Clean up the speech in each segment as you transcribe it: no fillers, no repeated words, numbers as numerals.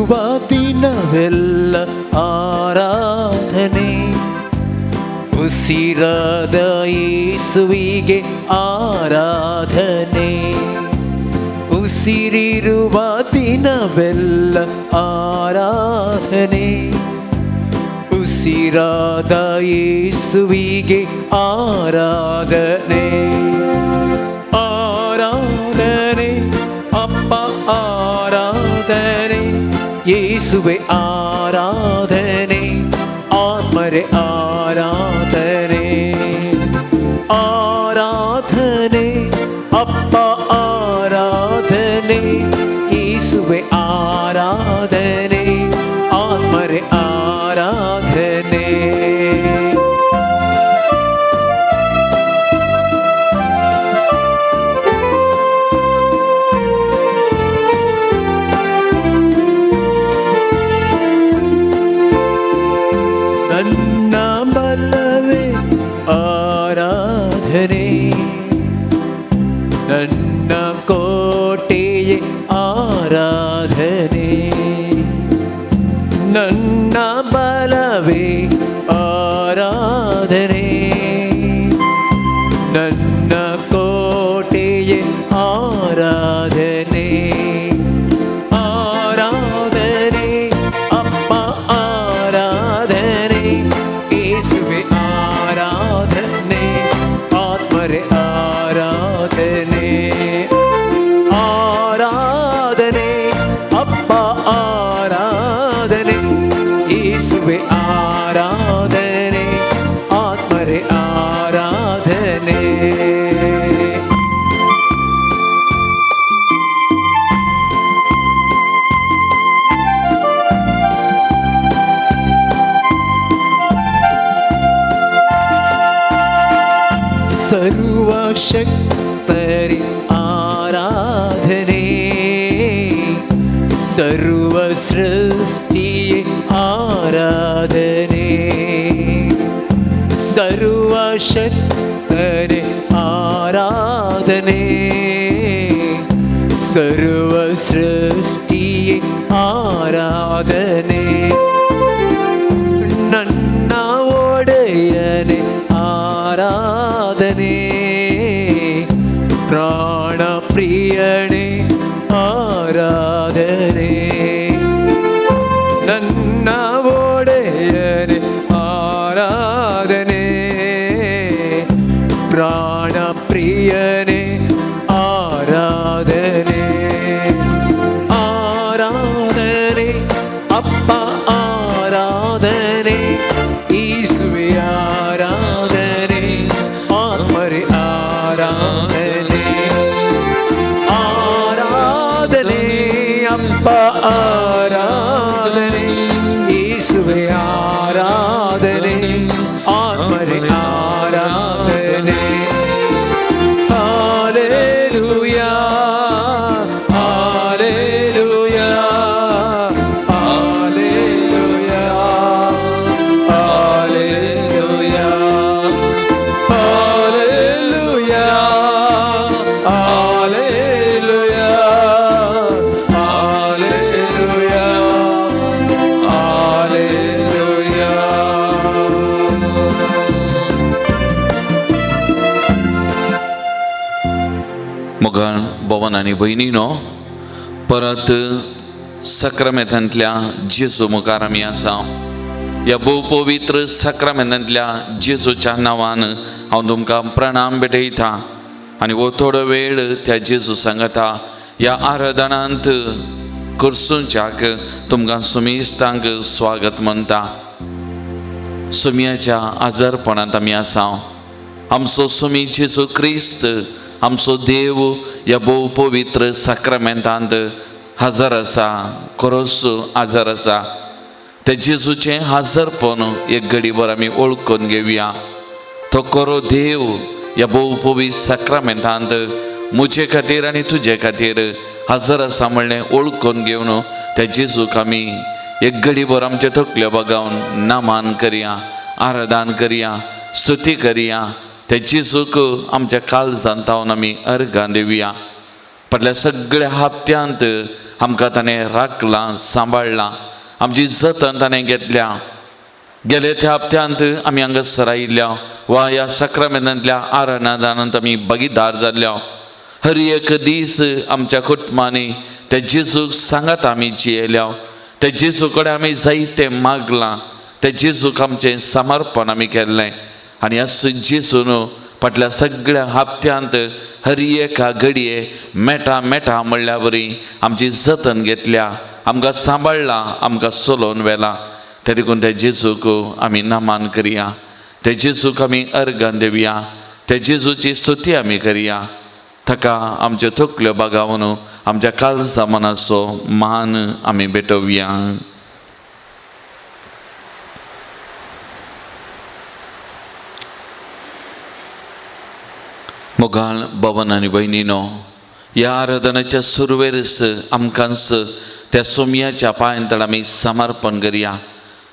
ಉಸಿರಿರುವ ದಿನವೆಲ್ಲ ಆರಾಧನೆ, ಉಸಿರಾದ ಯೇಸುವಿಗೆ ಆರಾಧನೆ. ಉಸಿರಿರುವ ದಿನವೆಲ್ಲ ಆರಾಧನೆ, ಉಸಿರಾದ ಯೇಸುವಿಗೆ ಆರಾಧನೆ. ಆರಾಧನೆ ಅಪ್ಪ ಆರಾಧನೆ, ಯೇಸುವೆ ಆರಾಧನೆ, ಆತ್ಮರೇ ಆರಾಧನೆ. ಆರಾಧನೆ ಅಪ್ಪ ಆರಾಧನೆ, ಯೇಸುವೆ ಆರಾಧನೆ, ಆತ್ಮರೇ ಆರಾಧನೆ. ನನ್ನ ಬಲವೇ ಆರಾಧನೆ, ನನ್ನ ಕೋಟೆಯೇ ಆರಾಧನೆ. ನನ್ನ ಬಲವೇ ಆರಾಧನೆ, ನನ್ನ ಕೋಟೆಯೇ ಆರಾಧನೆ. ಆರಾಧನೆ ಅಪ್ಪ ಆರಾಧನೆ, ಯೇಸುವೆ ಆರಾಧನೆ, ಆತ್ಮರೇ ಆರಾಧನೆ. ಆರಾಧನೆ ಅಪ್ಪ ಆರಾಧನೆ, ಯೇಸುವೆ ಆರಾಧನೆ, ಆತ್ಮರೇ ಆರಾಧನೆ. ಸರ್ವಶಕ್ತರೇ ಆರಾಧನೆ, ಸರ್ವ ಸೃಷ್ಟಿಯೇ ಆರಾಧನೆ. ಸರ್ವಶಕ್ತರೇ ಆರಾಧನೆ, ಸರ್ವ ಸೃಷ್ಟಿಯೇ ಆರಾಧನೆ. ನನ್ನ ಒಡೆಯನೆ ಆರಾಧನೆ, ಪ್ರಾಣ ಪ್ರಿಯನೇ ಆರಾಧನೆ. ನನ್ನ ಒಡೆಯನೆ ಆರಾಧನೆ, ಪ್ರಾಣ ಪ್ರಿಯನೇ ಆರಾಧನೆ. ಆರಾಧನೆ ಅಪ್ಪ ಆರಾಧನೆ, ಯೇಸುವೆ ಆರಾಧನೆ, ಆತ್ಮರೇ ಆರಾಧನೆ. ಆರಾಧನೆ ಅಪ್ಪ ಆರಾಧನೆ, ಯೇಸುವೆ ಆರಾಧನೆ, ಆತ್ಮರೇ ಆರಾಧನೆ. Hallelujah, hallelujah, hallelujah, hallelujah, hallelujah, hallelujah, hallelujah, hallelujah. मोगाळ भवन आनी भयणीनो, परत साक्रामेंतांतल्या जेजू मुखार आमी आसा. ह्या भोव पवित्र साक्रामेंतांतल्या जेजूच्या नांवान हांव तुमकां प्रणाम भेटयता आनी हो थोडो वेळ त्या जेजू सांगता ह्या आराधनांत करसूच्याक तुमकां सुमेस्तांक स्वागत म्हणटा. सुमयाच्या आजारपणांत आमी आसा. आमचो सुमी जेजू क्रिस्त आमचो देव ह्या भोव पवित्र साक्रामेंतांत हजर आसा, खरोच आजार आसा. त्या जेजूचें हाजरपण एक घडीभर आमी वळखून घेवया. तो खरो देव ह्या भोव पवित्र साक्रामेंतांत म्हजे खातीर आनी तुजे खातीर हजर आसा म्हणलें वळखून घेवन त्या जेजूक आमी एक घडीभर आमचे तकल्यो बागावन नमान करया, आराधन करया, स्तुती करया. त्या जेजूक आमच्या काळजांत आमी अर्गां दिवया. फाटल्या सगळ्या हप्त्यांत आमकां ताणें राखलां, सांबाळ्ळां, आमची जतन ताणें घेतल्या। गेले त्या हप्त्यांत आमी हांगासर आयिल्ल्या वा ह्या साक्रामेंतांतल्या आराधनांत आमी भागीदार जाल्ल्या। हर एक दीस आमच्या कुटुंबांनी त्या जेजूक सांगात आमी जियेल्या, त्या जेजू कडेन आमी जायतें मागलां, त्या जेजूक आमचें समर्पण आमी केल्लें। आनी ह्या जेजून फाटल्या सगळ्या हप्त्यांत हर एका घडये मेटा मेटा म्हणल्या बरी आमची जतन घेतल्या, आमकां सांबाळ्ळां, आमकां चलोवन व्हेलां। ते देखून त्या जेजूक आमी नमन करया, त्या जेजूक आमी अर्गां दिवया, त्या जेजूची स्तुती आमी करया। ताका आमच्यो तकल्यो बागावन आमच्या काळजा मनाचो मान आमी भेटोवया। मोगाळ भवन आनी भयणीनो, ह्या आराधनाच्या सुरवेरच आमकांच त्या सोम्याच्या पांयांतळ आमी समर्पण करया।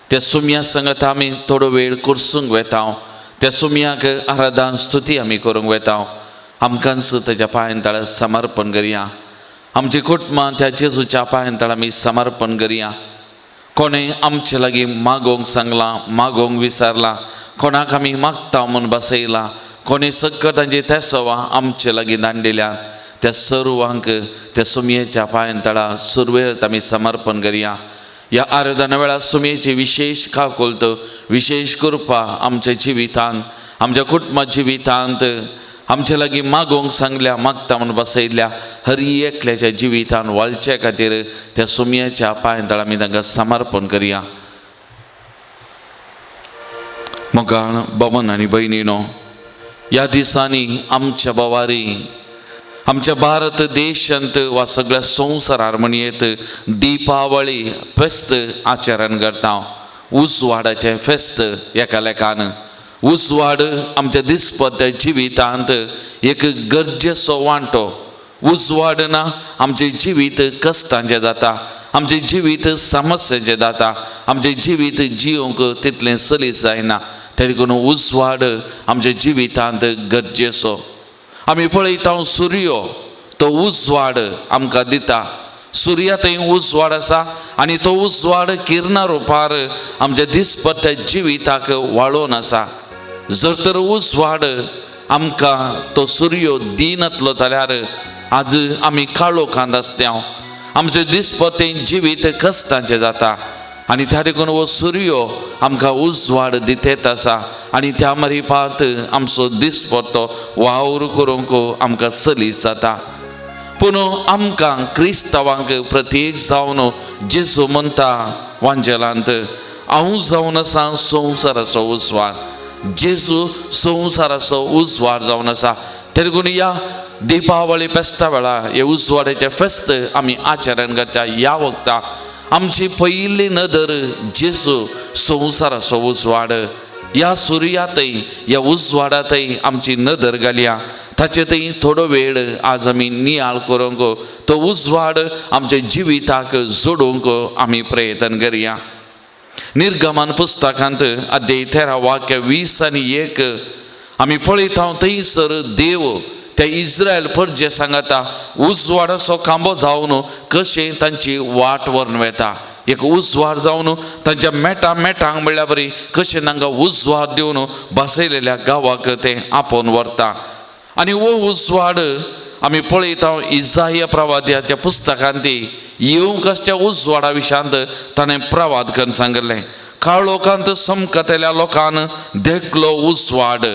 त्या सोम्या संगत आमी थोडो वेळ कुर्सूंक वेता, त्या सोम्याक आराधन स्तुती आमी करूंक वेता। आमकांच ताच्या पांयांतळ समर्पण करया। आमची कुटुंबां त्या जेजूच्या पांयांतळ आमी समर्पण करया। कोणें आमचे लागीं मागोवंक सांगलां, मागोवंक विसरलां, कोणाक आमी मागता म्हूण बसयलां, कोणें सगळं तांची तेसवां आमचे लागीं दांडिल्या, त्या सर्वांक त्या सुमयेच्या पांयांतळा सुरवेर आमी समर्पण करया। ह्या आराधना वेळार सुमयेची विशेश काकुळट, विशेश कृपा आमच्या जिवितांत, आमच्या कुटुंबा जिवितांत आमचे लागीं मागोवंक सांगल्या, मागता म्हूण बसयल्या हर एकल्याच्या जिवितान वाळचे खातीर त्या सुमयेच्या पांयांतळा आमी तांकां समर्पण करया। मोगाळ भवन आनी भयणीनो, ह्या दिसांनी आमच्या भवारी आमच्या भारत देशांत वा सगळ्या संवसारार म्हणयेत दिपावळी फेस्त आचरण करता। उजवाडाचें फेस्त एका लेखान उजवाड आमच्या दिसपट्ट्या जिवितांत एक गरजेचो वांटो। उजवाड ना आमचें जिवीत कश्टांचें जाता, आमचें जिवीत समस्याचें जाता, आमचें जिवीत जियोंक तितलें सलीस जायना। ते देखून उजवाड आमच्या जिवितांत गरजेचो। आमी पळयता सुर्यो तो उजवाड आमकां दिता, सुर्या थंय उजवाड आसा आनी तो उजवाड किरणा रुपार आमच्या दिसपट्ट्या जिविताक वाळोवन आसा। जर तर उजवाड आमकां तो सुर्यो दिनातलो जाल्यार आज आमी काळोखांत आसता, आमचें दिसपट्टें जिवीत कश्टांचें जाता। आनी त्या देखून हो सुर्यो आमकां उजवाड दितेत आसा आनी त्या मारिपात आमचो दिसपट्टो वावर करूंक आमकां सलीस जाता। पूण आमकां क्रिस्तांवांक प्रत्येक जावन जेजू म्हणटा वांजेलांत, हांव जावन आसा संवसाराचो उजवाड, जेजू संवसाराचो उजवाड जावन आसा। ते देखून ह्या दिपावळी फेस्ता वेळार हे उजवाडाचें फेस्त आमी आचरण करता। ह्या वखता आमची पयली नदर जेजू संवसाराचो उजवाड, ह्या सुर्यातय ह्या उजवाडातय आमची नदर घालया। ताचे थंय थोडो वेळ आज आमी नियाळ करूंक, तो उजवाड आमच्या जिविताक जोडूंक आमी प्रयत्न करया। निर्गमन पुस्तकांत अध्याय 13 वाक्य 20 आनी 1 आमी पळयता थंयसर देव त्या इस्रायल परजे सांगता उजवाडाचो खांबो जावन कशें तांची वाट व्हरून वेता। एक उजवाड जावन तांच्या मेटा मेटांक म्हणल्यार बरी कशें तांकां उजवाड दिवन बसयलेल्या गांवाक तें आपोवन व्हरता। आनी हो उजवाड आमी पळयता इजाया प्रवाद्याच्या पुस्तकांत येवंक आसच्या उजवाडा विशयांत ताणें प्रवाद करून सांगिल्लें, काळोखांत समकतल्या लोकान देखलो उजवाड,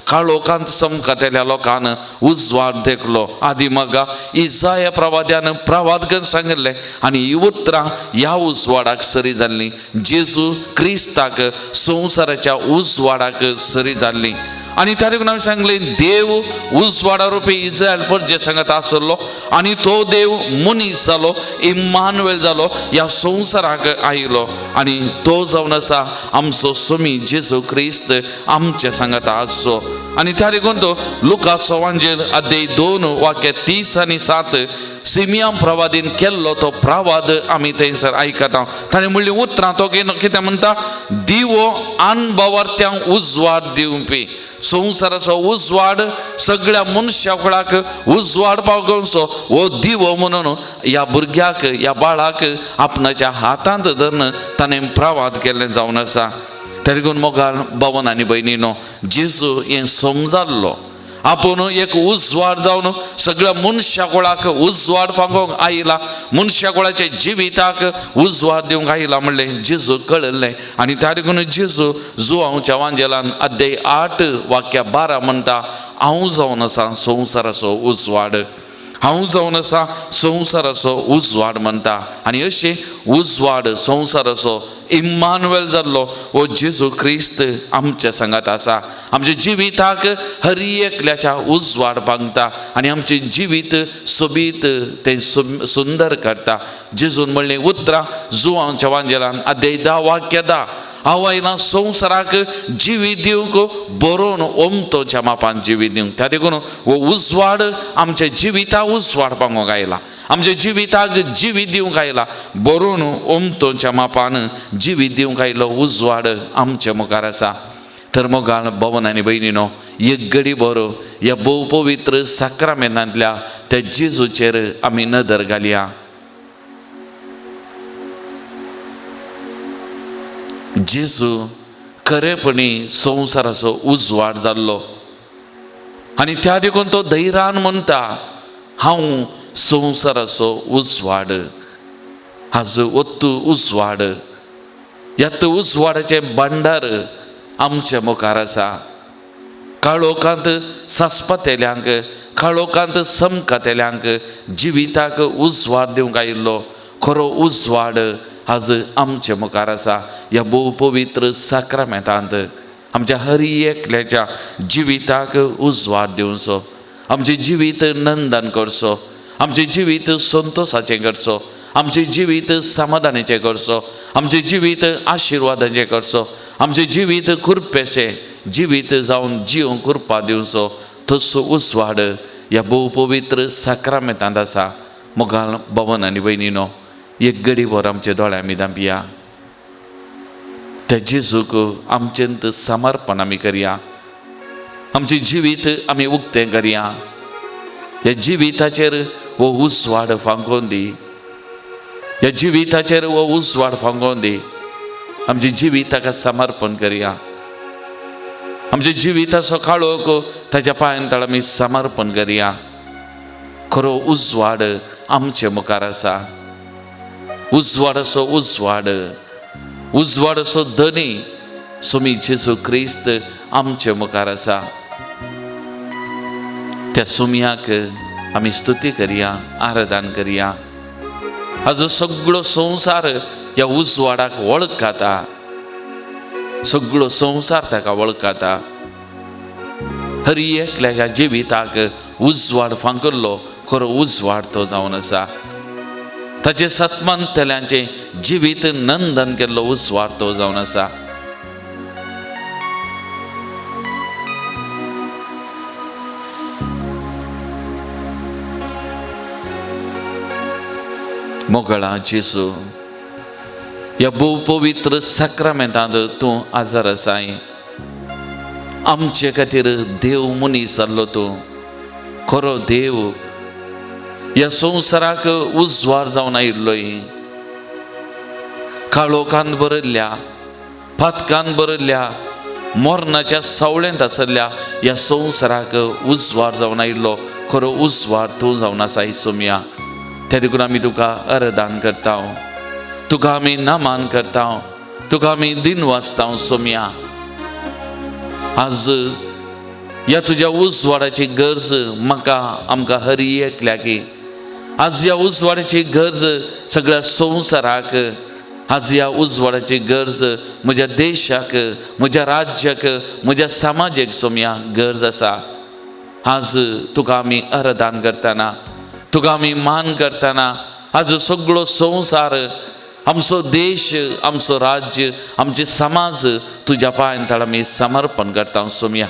काळोखांत समकतल्या लोकान उजवाड देखलो। आदी मगा इजाया प्रवाद्यान प्रवाद करून सांगिल्लें आनी ही उतरां ह्या उजवाडाक सरी जाल्लीं, जेजू क्रिस्ताक संवसाराच्या उजवाडाक सरी जाल्लीं। आनी त्या देखून आमी सांगलें देव उजवाडा रुपी इस्रायल परजे सांगत आसलो आनी तो देव मनीस जालो, इम्मानुएल जालो, ह्या संवसाराक आयलो आनी तो जावन आसा आमचो स्वामी जेजू क्रिस्त आमचे सांगत आसचो। आनी त्या देखून तो लुकाचो वांजेल अध्याय 2 वाक्य 30 आनी 7 सिमियाम प्रवादीन केल्लो तो प्रवाद आमी थंयसर आयकता। ताणें म्हणलीं उतरां तो कितें म्हणटा, दिवो अनभवार्थ्यांक उजवाड दिवपी। संवसाराचो उजवाड सगळ्या मनशा कुळाक उजवाड पावोवचो हो दिवो म्हणून ह्या भुरग्याक ह्या बाळाक आपणाच्या हातांत धरून ताणें प्रवाद केल्लें जावन आसा. तरी मोगाल भवन आनी भयणीनो, जेजू हें समजाल्लो आपूण एक उजवाड जावन सगळ्या मनशा कुळाक उजवाड फांगोवंक आयला, मनशा कुळाच्या जिविताक उजवाड दिवंक आयला म्हणलें जेजू कळिल्लें. आनी त्या देखून जेजू जुवांवच्या वांजेलान अध्याय 8 वाक्या 12 म्हणटा, हांव जावन आसा संवसाराचो उजवाड, हांव जावन आसा संवसाराचो उजवाड म्हणटा. आनी अशें उजवाड संवसाराचो इम्मानुएल जाल्लो हो जेजू क्रिस्त आमच्या सांगात आसा. आमच्या जिविताक हर एकल्याच्या उजवाड बांगता आनी आमचें जिवीत सोबीत तें सुंदर करता. जेजून म्हणलें उतरां जुवांच्या वांजेलान अध्याय 10 वाक्य 10, हांव आयला संवसाराक जिवीत दिवंक बरोवन ओमतोच्या मापान जिवीत दिवंक. त्या देखून हो उजवाड आमच्या जिविताक उजवाड पांगोवंक आयला, आमच्या जिविताक जिवीत दिवंक आयला, बरोवन ओमतोच्या मापान जिवीत दिवंक आयलो उजवाड आमच्या मुखार आसा. तर मोगाळ भवन आनी भयणीनो, एक घडी बरो ह्या भोव पवित्र साक्रामेंतांतल्या त्या जेजूचेर आमी नदर घालया. जेजू खरेपणी संवसाराचो उजवाड जाल्लो आनी त्या देखून तो धैर्यान म्हणटा, हांव संवसाराचो उजवाड. हाजो ओत्तू उजवाड, ह्या उजवाडाचें भांडार आमच्या मुखार आसा. काळोखांत सासपतेल्यांक, काळोखांत समकातेल्यांक जिविताक उजवाड दिवंक आयिल्लो खरो उजवाड आज आमच्या मुखार आसा. ह्या भोव पवित्र साक्रामेंतांत आमच्या हर एकल्याच्या जिविताक उजवाड दिवचो, आमचें जिवीत नंदन करचो, आमचें जिवीत संतोशाचें करचो, आमचें जिवीत समाधानाचें करचो, आमचें जिवीत आशिर्वादाचें करचो, आमचें जिवीत कृपेचें जिवीत जावन जिवंक कृपा दिवचो. तसो उजवाड ह्या भोव पवित्र साक्रामेंतांत आसा. मोगाल भवन आनी भयणीनो, एक घडी भर आमच्या दोळ्यां आमी धांपया, त्या जेजूक आमचें समर्पण आमी करया, आमचें जिवीत आमी उक्तें करया. ह्या जिविताचेर हो उजवाड फांकोवन दी, ह्या जिविताचेर हो उजवाड फांकोवन दी. आमचें जिवीत ताका समर्पण करया, आमचें जिविताचो काळोख ताच्या पांयां तळ आमी समर्पण करया. खरो उजवाड आमचे मुखार आसा. उजवाडाचो उजवाड, उजवाडाचो धनी स्वामी जेजू क्रिस्त आमचे मुखार आसा. त्या सोम्याक आमी स्तुती करया, आराधन करया. हाजो सगळो संवसार ह्या उजवाडाक वळखता, सगळो संवसार ताका वळखता. हर एकल्याच्या जिविताक उजवाड फांकल्लो खरो उजवाड तो जावन आसा. ताचे सत्मंतल्यांचें जिवीत नंदन केल्लो उजवाड तो जावन आसा. मोगळा जेजू, ह्या भोव पवित्र साक्रामेंतांत तूं आजार आसाय. आमचे खातीर देव मनीस जाल्लो तूं खरो देव ह्या संवसाराक उजवाड जावन आयिल्लोय. काळोखान भरिल्ल्या, पातकान भरिल्ल्या, मरणाच्या सावळेंत आसल्या ह्या संवसाराक उजवाड जावन आयिल्लो खरो उजवाड तूं जावन आसाय सोम्या. त्या देखून आमी तुका अर्दान करता, तुका आमी नमान करता, तुका आमी दिन वाचता सोम्या. आज ह्या तुज्या उजवाडाची गरज म्हाका आमकां हर एकल्याकी, आज ह्या उजवाडाची गरज सगळ्या संवसाराक, आज ह्या उजवाडाची गरज म्हज्या देशाक, म्हज्या राज्याक, म्हज्या समाजेक सोम्या गरज आसा. आज तुका आमी अर्दान करतना, तुका आमी मान करतना, आज सगळो संवसार, आमचो देश, आमचो राज्य, आमचे समाज तुज्या पांयां तळ आमी समर्पण करता सोम्या.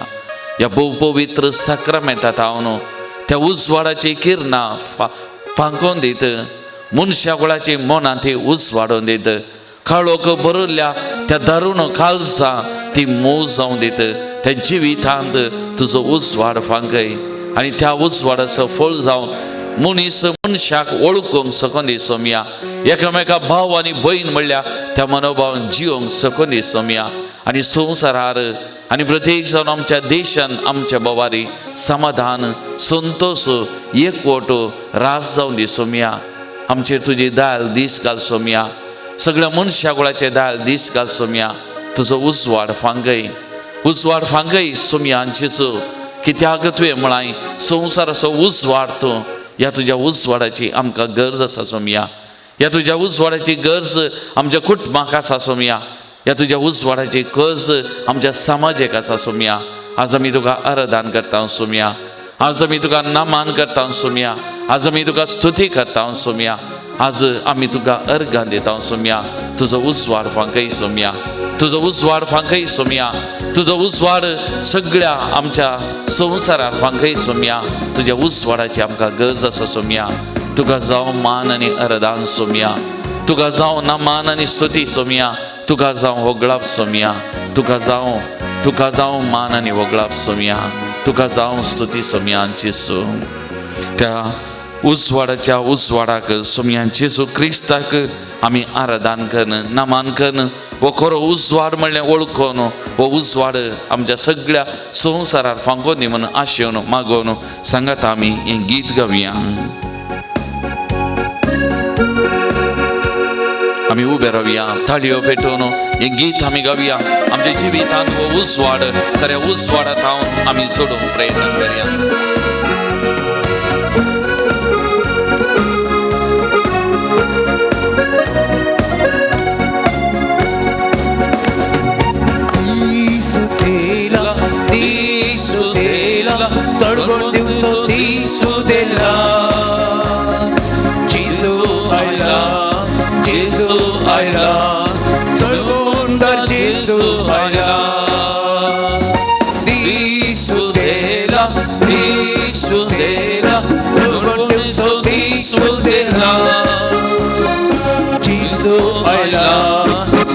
ह्या भोव पवित्र साक्रामेंतांत हांव त्या उजवाडाची किरणां फांकोवन दीत, मनशा कुळाची मनां ती उजवाडोवन दीत. काळोख भरिल्ल्या त्या दारून काळजा ती मोव जावं दित. त्या जिवितांत तुजो उजवाड फांकय आनी त्या उजवाडाचो फळ जावन मनीस मनशाक वळखूंक सकून दी सोमया. एकामेका भाव आनी भयण म्हणल्यार त्या मनोभावान जिवंक सकून दी सोमया. आनी संवसारार आनी प्रत्येक जावन आमच्या देशान आमच्या बोवारी समाधान संतोश एकवट रास जावन दी सोमया. आमचेर तुजी दाल दीस घाल सोमया. सगळ्या मनशा कुळाचे दाल दीस घाल सोमया. तुजो उजवाड फांगय उजवाड फांगय सोमया जेजू कित्याक तुवें म्हळां संवसाराचो उजवाड तूं. ह्या तुज्या उजवाडाची आमकां गरज आसा सोमया. ह्या तुज्या उजवाडाची गरज आमच्या कुटुंबाक आसा सोमया. ह्या तुज्या उजवाडाची गरज आमच्या समाजेक आसा सोमया. आज आमी तुका आराधन करता सोमया. आज आमी तुका नमान करता सोमया. आज आमी तुका स्तुती करता सोमया. आज आमी तुका अर्घां दिता सोमया. तुजो उजवाड फांकय सोमया. तुजो उजवाड फांकय सोमया. तुजो उजवाड सगळ्या आमच्या संवसारार फांकय सोमया. तुज्या उजवाडाची आमकां गरज आसा सोमया. तुका जावं मान आनी आराधन सोमया. तुका जावं नमान आनी स्तुती सोमया. तुका जावं होगळाप सोमया. तुका जावं मान आनी होगळाप सोमया. तुका जावं स्तुती सोमया जेजू. त्या उजवाडाच्या उजवाडाक सोमया जेजू क्रिस्ताक आमी आराधन करून नमान करून हो खरो उजवाड म्हणल्यार वळखून हो उजवाड आमच्या सगळ्या संवसारार फांकोवन दी म्हणून आशेवन मागोवन सांगात आमी हें गीत गावया. आमी उबे रावया ताळयो पेटोवन हें गीत आमी गावया. आमच्या जिवितांत हो उजवाड खऱ्या उजवाडांत हांव आमी सोडूंक प्रयत्न करया. सडगोण दिवसो दिसू दिला जेजू आयला जेजू आयला सडगोंडार जेजू आयला दिसू दिला दिसू दिला सडगोण दिवसो दिसू दिला जेजू आयला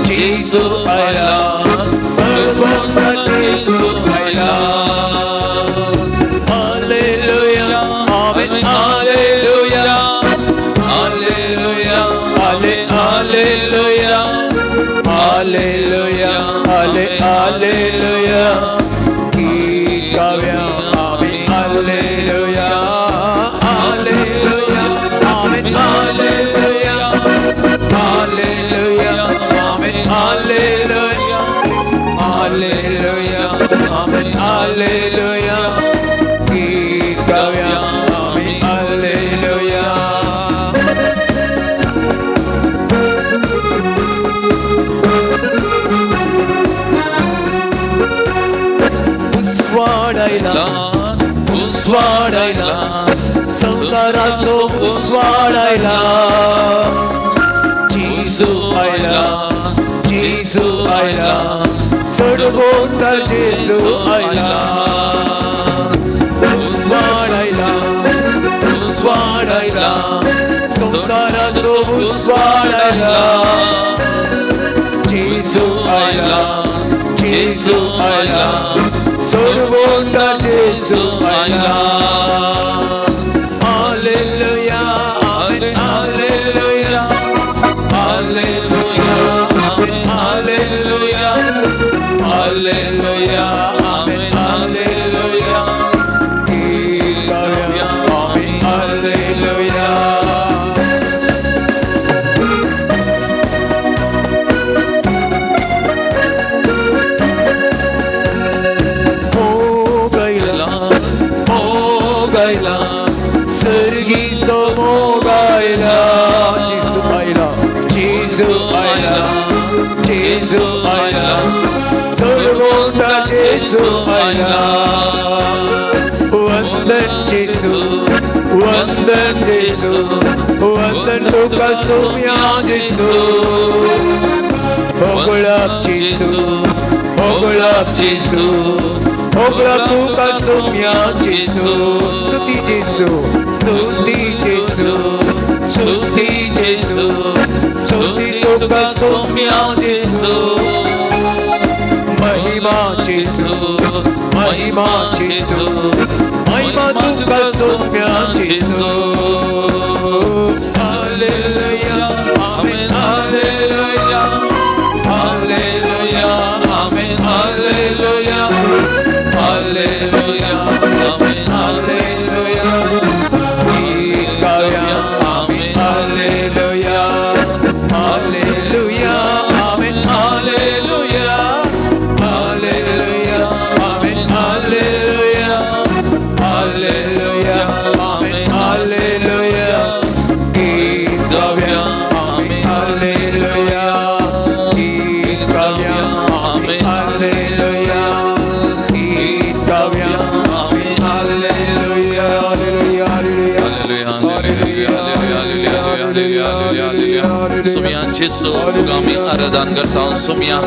जेजू आयला सडगोंडार जेजू आयला. Hallelujah, hallelujah, गीत गाऊया आम्ही. Hallelujah, hallelujah, आमेन. हालेलुया, हालेलुया, आमेन. हालेलुया, हालेलुया, आमेन. हालेलुया, गीत गाऊया आम्ही. हालेलुया. उजवाड आयला संवसाराचो उजवाड आयला जेजू आयला जेजू आयला सडगोंडार जेजू आयला उजवाड आयला उजवाड आयला संवसाराचो उजवाड आयला जेजू आयला जेजू आयला सडगोंडार जेजू आयला. Hallelujah, hallelujah, hallelujah, hallelujah, hallelujah, hallelujah, गीत गाऊया आम्ही. हालेलुया. सर्गीचो मोग आयला जेजू आयला जेजू आयला जेजू आयला सडगोंडार जेजू आयला. वंदन जेजू वंदन जेजू वंदन तुका सोम्या जेजू होगळाप जेजू होगळाप जेजू होगळाप तुका सोम्या जेजू. स्तुती जेजू स्तुती जेजू स्तुती जेजू स्तुती तुका सोम्या जेजू, महिमा जेजू, महिमा जेजू, महिमा तुका सोम्या जेजू. Hallelujah, amen, hallelujah, hallelujah, amen, hallelujah, hallelujah, amen, hallelujah. गीत गावया आमेन, hallelujah, hallelujah, amen, hallelujah, hallelujah, amen, hallelujah, hallelujah, amen, hallelujah. गीत गावया आमेन, हालेलुया, गीत गावया आमेन, हालेलुया, गीत गावया आमेन, हालेलुया, हालेलुया, हालेलुया. सोम्या जेसू, तुका आमी आराधन करता सोम्या.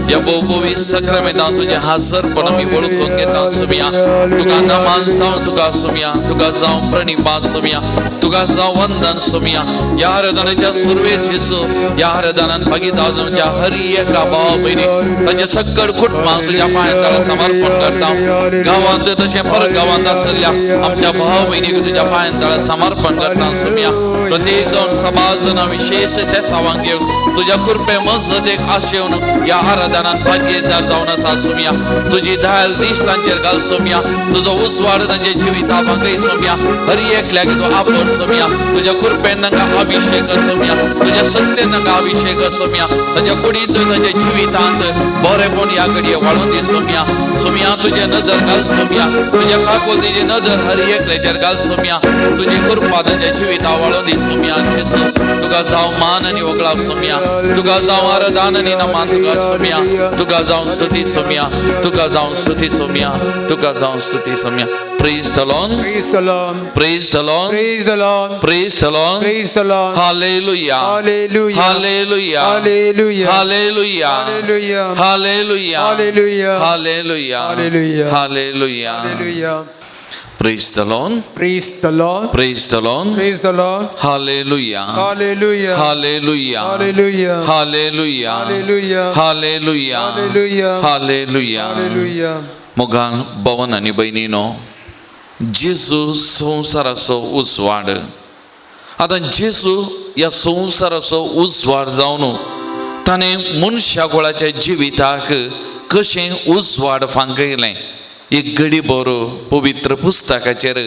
ह्या भोव साक्रामेंतान तुजें हाजरपण आमी वळखून घेता सोम्या. तुका नमान जावं तुका सोम्या, तुका जावं प्रणिपात सोम्या, तुका जावं वंदन सोम्या. ह्या आराधनाच्या सुरवेक जेसू, ह्या आराधनान भागीदार जावच्या हर एका भावा भयणी तांच्या सक्कड कुटुंबाक तुज्या पांयां तळा समर्पण करता. गांवांत तशें परत गांवांत आसलेल्या आमच्या भाव भयणीक तुज्या पांयां तळा समर्पण करता सोम्या. प्रत्येक जावन समाज विशेष त्या सावांक घेवन तुज्या कृपे मजतेक आशेवन ह्या आराधनान भागीदार जावन आसा सोम्या. तुजी दयाल दीस तांचेर घाल सोम्या, तुजो उजवाड तांच्या जिविता भागय सोम्या. हर एकल्याक तूं आपण सोम्या, तुज्या कृपेन तांकां अभिषेक सोम्या, तुज्या सत्तेन तांकां अभिषेक सोम्या. तांच्या कुडींत तांच्या जिवितांत बरेपण ह्या घडये वाळून दी सोम्या. सोम्या तुजे नदर घाल सोम्या, तुज्या काकुळतीची नदर हर एकल्याचेर घाल सोम्या. तुजी कृपा तांच्या जिविता वाळून दी सोम्या. जेसू तुका जावं मान आनी वगळाव सोम्या, तुका जावं आराधन आनी नमान तुका सोम्या, तुका जावं स्तुती सोम्या, तुका जावं स्तुती सोम्या, तुका जावं स्तुती Saumya. Praise the Lord, Praise the Lord. Praise the Lord, Praise the Lord. Praise the Lord. Praise the Lord. Hallelujah, Hallelujah. Hallelujah, Hallelujah. Hallelujah, Hallelujah. Hallelujah, Hallelujah. Hallelujah, Hallelujah. Hallelujah. Hallelujah. Praise the Lord, Praise the Lord. Praise the Lord, Praise the Lord. Hallelujah, Hallelujah. Hallelujah, Hallelujah. Hallelujah, Hallelujah. Hallelujah, Hallelujah. Hallelujah. Hallelujah. मोगान भवन आनी भयणीनो, जेजू संवसाराचो उजवाड. आतां जेजू ह्या संवसाराचो उजवाड जावन ताणें मनशा गोळाच्या जिविताक कशें उजवाड फांकयलें एक घडी बरो पवित्र पुस्तकाचेर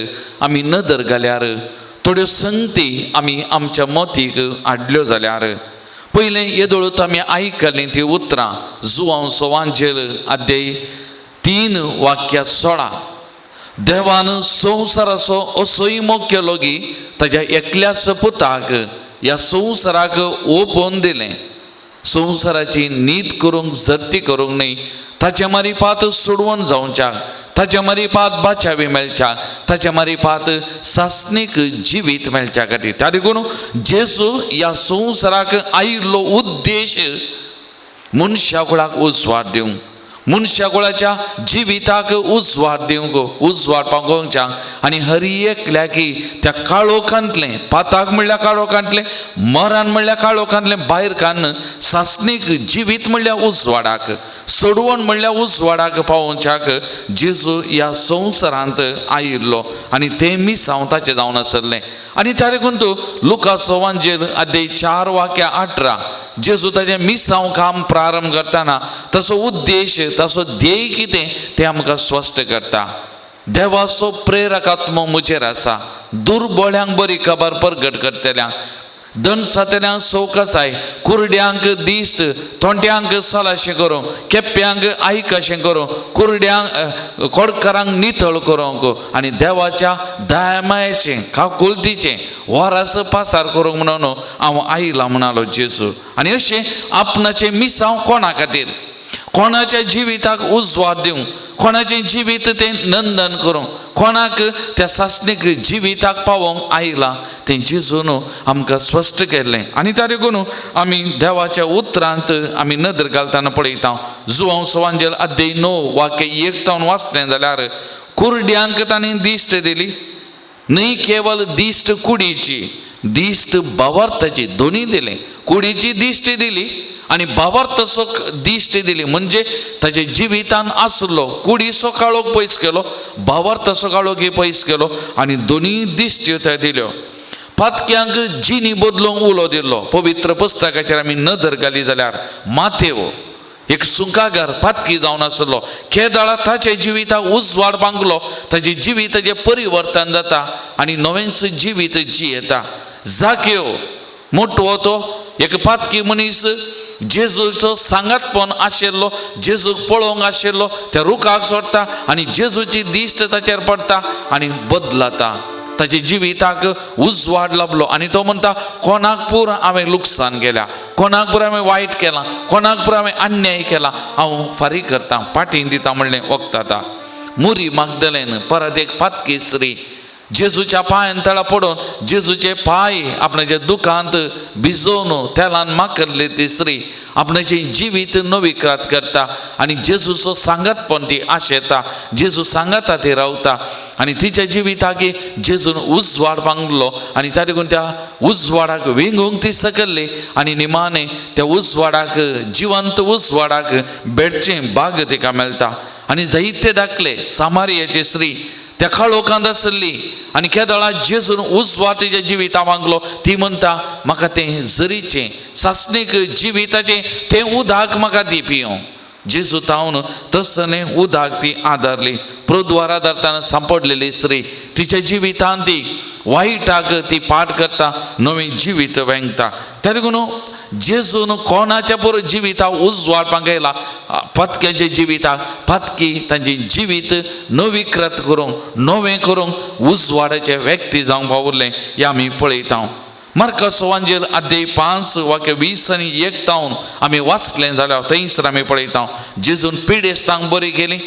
आमी नदर घाल्यार थोड्यो संगती आमी आमच्या मतीक हाडल्यो जाल्यार, पयलें येदोळूत आमी आयकलीं ती उतरां जुवांव सोवांजेल अध्याय 3 वाक्या 16. देवान संवसाराचो असोय मोग केलो की ताज्या एकल्याच पुताक ह्या संवसाराक ओपोवन दिलें. संवसाराची नीत करूंक जर्ती करूंक न्हय, ताचे मारिपात सोडवण जावच्याक, ताचे मारिपात बाचावी मेळच्या, ताचे मारिपात सासणीक जिवीत मेळच्या खातीर. त्या देखून जेजू ह्या संवसाराक आयिल्लो उद्देश मनशा कुळाक उजवाड दिवंक, मनशा कुळाच्या जिविताक उजवाड दिवंक, उजवाड पावोवच्याक आनी हर एकल्याकी त्या काळोखांतलें, पाताक म्हणल्यार काळोखांतलें, मरण म्हणल्यार काळोखांतलें भायर काडून सासणीक जिवीत म्हणल्यार उजवाडाक, सोडवण म्हणल्यार उजवाडाक पावोवच्याक जेजू ह्या संवसारांत आयिल्लो आनी तें मिसांव ताचें जावन आसलें. आनी त्या देखून तूं लुकास वांजेल अध्याय 4 वाक्या 18 जेजू ताचें मिसांव काम प्रारंभ करतना ताचो उद्देश, ताचो ध्येय कितें तें आमकां स्पश्ट करता. देवाचो प्रेरकात्मो म्हजेर आसा, दुर्बळ्यांक बरी खबर परगट करतल्यांक, दणसातल्यांक सवकासाय, कुरड्यांक दिश्ट, तोंट्यांक सलाशें करूंक, केप्यांक आयकशें करूंक, कुरड्यांक कोडकारांक नितळ करूंक आनी देवाच्या दयामायेचें काकुळतीचें वरास पासार करूंक म्हणून हांव आयला म्हणालो जेजू. आनी अशें आपणाचें मिसांव कोणा खातीर, कोणाच्या जिविताक उजवाड दिवंक, कोणाचें जिवीत तें नंदन करूंक, कोणाक त्या सासणीक जिविताक पावोवंक आयलां तें जेजून आमकां स्पश्ट केल्लें. आनी त्या देखून आमी देवाच्या उतरांत आमी नदर घालतना पळयता. जुवांव सवांजेल अध्याय 9 वाक्य 1 तावन वाचलें जाल्यार कुरड्यांक ताणें दिश्ट दिली, न्हय केवल दिश्ट कुडीची, दिश्ट भावार्थाची दोनी दिली, कुडीची दिश्ट दिली आनी भावार्थाचो दिश्ट दिली. म्हणजे ताच्या जिवितान आसलो कुडीचो काळोख पयस केलो, भावार्थाचो काळोखय पयस केलो आनी दोनी दिश्ट्यो त्या दिल्यो. पातक्यांक जिनी बदलूंक उलो दिल्लो. पवित्र पुस्तकाचेर आमी नदर घाली जाल्यार माथेव एक सुंकागार पातकी जावन आसलो, केदळा ताच्या जिविताक उजवाड बांगलो, ताजे जिविताचें परिवर्तन जाता आनी नवेंच जिवीत जियेता. जाक्यो मोटो तो एक पातकी मनीस जेजूचो सांगातपण आशिल्लो, जेजूक पळोवंक आशिल्लो, त्या रुखाक सोडटा आनी जेजूची दिश्ट ताचेर पडटा आनी बदलता. ताच्या जिविताक उजवाड लाबलो आनी तो म्हणटा कोणाक पूर हांवें लुकसाण केल्या, कोणाक पूर हांवें वायट केलां, कोणाक पूर हांवें अन्याय केला, हांव फारीक करता, पाटीन दिता म्हणलें वखदाता. मुरी मागदलेन परत एक पातकी स्त्री जेजूच्या पांयान तळा पडून जेजूचे पांय आपणाच्या दुखांत भिजोवन तेलान माकरली ती स्त्री आपणाचें जिवीत नविक्रात करता आनी जेजूचो सांगातपण ती आशेता, जेजू सांगाता ती रावता आनी तिच्या जिविताक जेजून उजवाड बांगलो आनी त्या देखून त्या उजवाडाक वेंगूंक ती सकल्ली आनी निमाणें त्या उजवाडाक, जिवंत उजवाडाक भेटचें भाग तिका मेळटा. आनी जायते दाखले सामारियाची स्त्री त्या काळोखांत आसली आनी केदळा जेजून उजवाड तिच्या जिविता मागलो, ती म्हणटा म्हाका तें जरीचें सासणीक जिविताचें तें उदक म्हाका दी पिवंक. जेजू तावन तसलें उदक ती आदारली. प्रोद्वार आदारतना सांपडलेली स्त्री तिच्या जिवितान ती वायटाक ती पाठ करता, नवें जिवीत वेंगता. त्या देखून जेजून कोणाच्या पुरो जिविता उजवाड पांगयला, पातक्यांच्या जिविताक पातकी तांचें जिवीत नवीकृत करूंक, नवें करूंक उजवाडाचे व्यक्ती जावंक पावलें हें आमी पळयता. मार्काचो वांजेल अध्याय 5 वाक्य 20 आनी 1 तावन आमी वाचलें जाल्यार थंयसर आमी पळयता जेजून पिडेस्तांक बरी केली.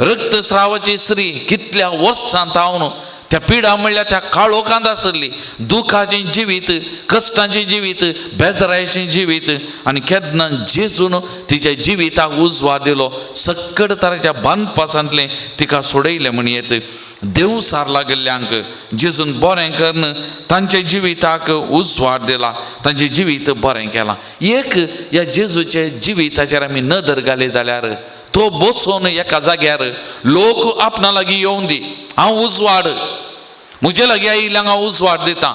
रक्तस्रावाची स्त्री कितल्या वर्सां तावन त्या पिडा म्हणल्यार त्या काळोखांत आसली, दुखाचें जिवीत, कश्टांचें जिवीत, बेजरायचें जिवीत आनी केन्ना जेजून तिच्या जिविताक उजवाड दिलो, सक्कड तराच्या बांदपासांतलें तिका सोडयलें म्हण येत. देवसार लागिल्ल्यांक जेजून बरें करून तांच्या जिविताक उजवाड दिला, तांचें जिवीत बरें केलां. एक ह्या जेजूच्या जिविताचेर आमी नदर घाली जाल्यार तो बसोन एका जाग्यार लोक आपणा लागीं येवन दी, हांव उजवाड, म्हजे लागीं आयिल्ल्यांक हांव उजवाड दिता,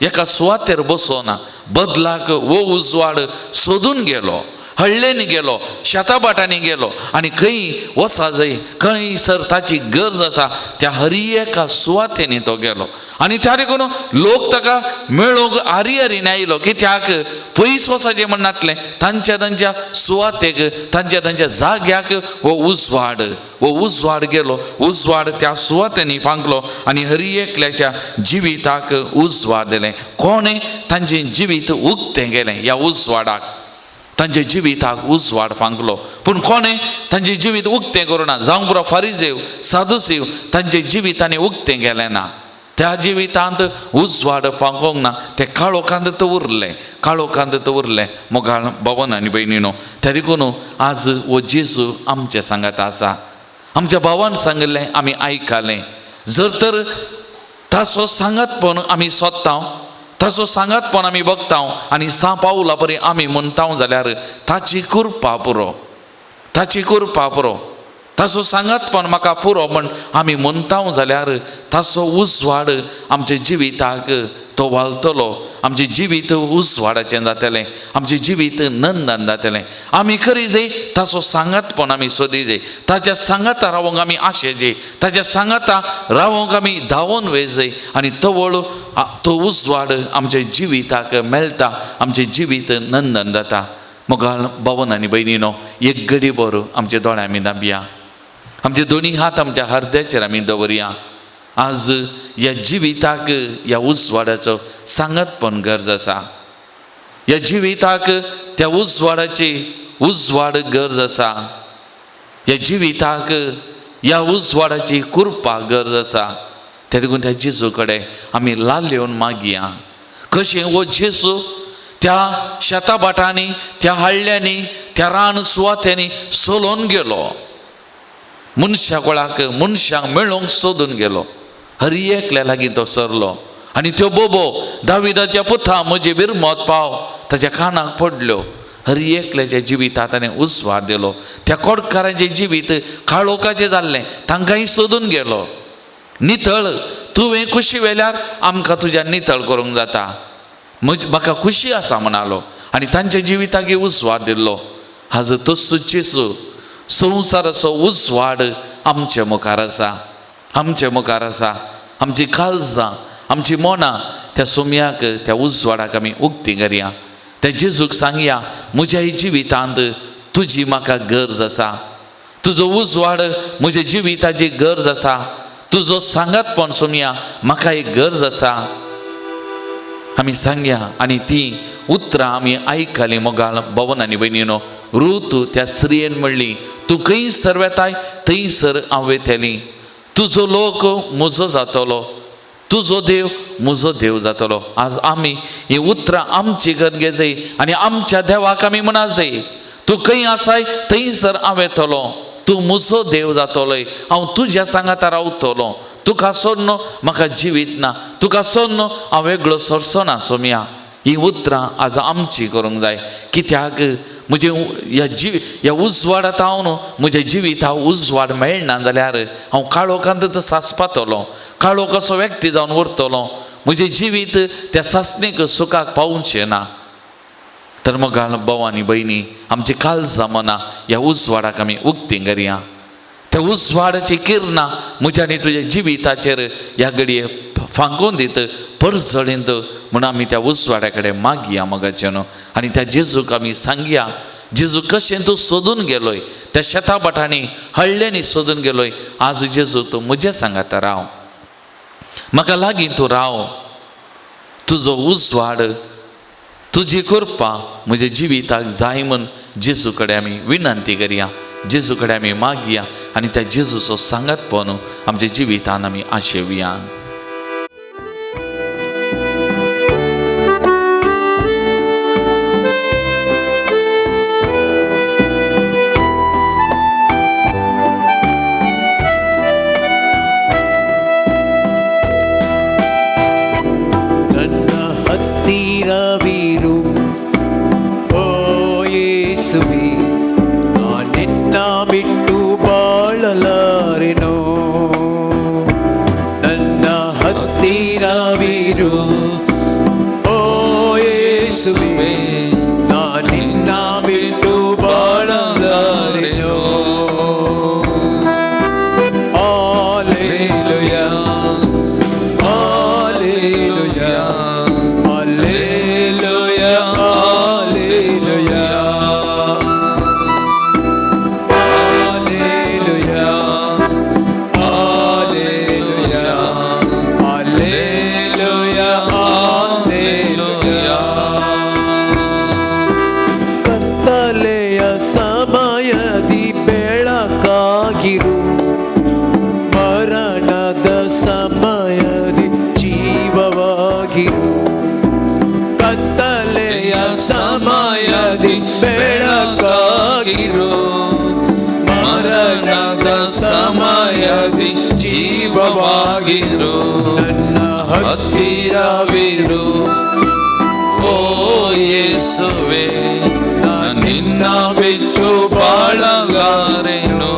एका सुवातेर बसोना, बदलाक हो उजवाड सोदून गेलो, हळ्ळेनी गेलो, शेताभाटांनी गेलो आनी खंय वसा जाय, खंय सर ताची गरज आसा त्या हरी एका सुवातेनी तो गेलो आनी त्या देखून लोक ताका मेळोवंक आरी आरीन आयलो. कित्याक पयस वचाचें म्हण नासलें, तांच्या तांच्या सुवातेक, तांच्या तांच्या जाग्याक हो उजवाड, हो उजवाड गेलो, उजवाड त्या सुवातेनी फांकलो आनी हरी एकल्याच्या जिविताक उजवाड दिलें. कोणें तांचें जिवीत उक्तें गेलें ह्या उजवाडाक, तांच्या जिविताक उजवाड फांकलो. पूण कोणें तांचें जिवीत उक्तें करूं ना, जावं पुरो फारिजेव सादुसेव तांच्या जिवितांनी उक्तें गेलें ना, त्या जिवितांत उजवाड फांकोंक ना, ते काळोखांत उरलें, काळोखांत उरलें. मोगाळ भवन आनी भयणीनो, त्या देखून आज हो जेजू आमचे सांगात आसा. आमच्या भावान सांगिल्लें आमी आयकलें, जर तर ताचो सांगातपण आमी सोदता, ताचो सांगातपण आमी बगता आनी सा पावला परी आमी म्हणटा जाल्यार ताची कृपा पुरो, ताची कृपा पुरो, ताचो सांगातपण म्हाका पुरो म्हण आमी म्हणटा जाल्यार ताचो उजवाड आमच्या जिविताक तो वालतलो, आमचें जिवीत उजवाडाचें जातलें, आमचें जिवीत नंदन जातलें. आमी करी जाय ताचो सांगातपण आमी सोदी जाय, ताच्या सांगाता रावोंक आमी आशेजे, ताच्या सांगाता रावोंक आमी धांवोन वयजाय आनी तवळ तो उजवाड आमच्या जिविताक मेळटा, आमचें जिवीत नंदन जाता. मोगाळ भवन आनी भयणीनो, एक घडी बरो आमच्या दोळ्या आमी दाबया, आमचे दोनी हात आमच्या हरद्याचेर आमी दवरया. आज ह्या जिविताक ह्या उजवाडाचो सांगातपण गरज आसा, ह्या जिविताक त्या उजवाडाची उजवाड गरज आसा, ह्या जिविताक ह्या उजवाडाची कृपा गरज आसा. त्या देखून त्या जेजू कडेन आमी लाल येवन मागया. कशें हो जेजू त्या शेता भाटांनी, त्या हळ्ळ्यांनी, त्या रान सुवात्यांनी सोलोवन गेलो, मनशा कोळाक मनशांक मेळोवंक सोदून गेलो, हर एकल्या लागीं तो सरलो आनी त्यो बोबो दाविदाच्या पुता म्हजे बिरमत पाव ताच्या कानाक पडल्यो. हर एकल्याच्या जिवितात ताणें उजवाड दिलो. त्या कोडकारांचें जिवीत काळोखाचें जाल्लें, तांकांय सोदून गेलो. नितळ तुवें खुशी वेल्यार आमकां तुज्या नितळ करूंक जाता, म्हज म्हाका खुशी आसा म्हणालो आनी तांच्या जिविताक उजवाड दिल्लो. हाजो तस्सो जेजू संवसाराचो उजवाड आमचे मुखार आसा, आमचे मुखार आसा. आमची काळजां, आमची मनां त्या सोम्याक, त्या उजवाडाक आमी उक्ती करया. त्या जेजूक सांगया, म्हज्या जिवितांत तुजी म्हाका गरज आसा, तुजो उजवाड म्हज्या जिविताची गरज आसा, तुजो सांगातपण सोमया म्हाका एक गरज आसा. आमी सांगया आनी ती उतरां आमी आयकलीं. मोगाळ भवन आनी भयणीनो, रूत त्या स्त्रियेन म्हणली, तूं खंयसर वेताय थंयसर हांव वेतली, तुजो लोक म्हजो जातलो, तुजो देव म्हजो देव जातलो. आज आमी ही उतरां आमची करून घेजाय आनी आमच्या देवाक आमी म्हणा जाय, तूं खंय आसाय थंयसर हांव येतलो, तूं म्हजो देव जातलोय, हांव तुज्या सांगाता रावतलो, तुका सोडून म्हाका जिवीत ना, तुका सोडून हांव वेगळो सरचो ना. सोमया ही उतरां आज आमची करूंक जाय. कित्याक म्हजें ह्या ह्या उजवाडांत हांव न्हू म्हज्या जिविता उजवाड मेळना जाल्यार हांव काळोखांत सासपातलो, काळोख असो व्यक्ती जावन उरतलो, म्हजें जिवीत त्या सासणीक सुखाक पावचें ना. तर मग भाव आनी भयणी, आमची काळजां मनां ह्या उजवाडाक आमी उक्ती करया. त्या उजवाडाची किरणां म्हज्या आनी तुज्या जिविताचेर ह्या घडये फांकून दित, परजळींत म्हूण आमी त्या उजवाडा कडेन मागया मगाचें न्हू. आनी त्या जेजूक आमी सांगया, जेजू कशें तूं सोदून गेलोय, त्या शेता भाटांनी हळ्ळ्यांनी सोदून गेलोय, आज जेजू तूं म्हज्या सांगाता राव, म्हाका लागीं तूं राव, तुजो उजवाड तुजी कृपा म्हज्या जिविताक जाय म्हूण जेजू कडेन आमी विनंती करया, जेजू कडेन आमी मागया आनी त्या जेजूचो सांगातपण आमच्या जिवितान आमी आशेवया. ಹತ್ತಿರವಿರು ಓ ಯೇಸುವೆ, ನಾನಿನ್ನ ಬಿಟ್ಟು ಬಾಳಲಾರೆನೋ, ನನ್ನ ಹತ್ತಿರವಿರು ಓ ಯೇಸುವೆ, ನಾನಿನ್ನ ಬಿಟ್ಟು ಬಾಳಲಾರೆನೋ. Hallelujah, hallelujah, hallelujah, hallelujah, hallelujah, hallelujah, hallelujah, hallelujah. ಕತ್ತಲೆಯ ಸಮಯದಿ ಬೆಳಕಾಗಿರು, ಮರಣದ ಸಮಯದಿ ಜೀವವಾಗಿರು, ಕತ್ತಲೆಯ ಸಮಯದಿ ಬೆಳಕಾಗಿರು, ಮರಣದ ಸಮಯದಿ ಜೀವವಾಗಿರು, ನನ್ನ ಹತ್ತಿರವಿರು ಓ ಯೇಸುವೆ, ನಿನ್ನ ಬಿಟ್ಟು ಬಾಳಲಾರೆನು,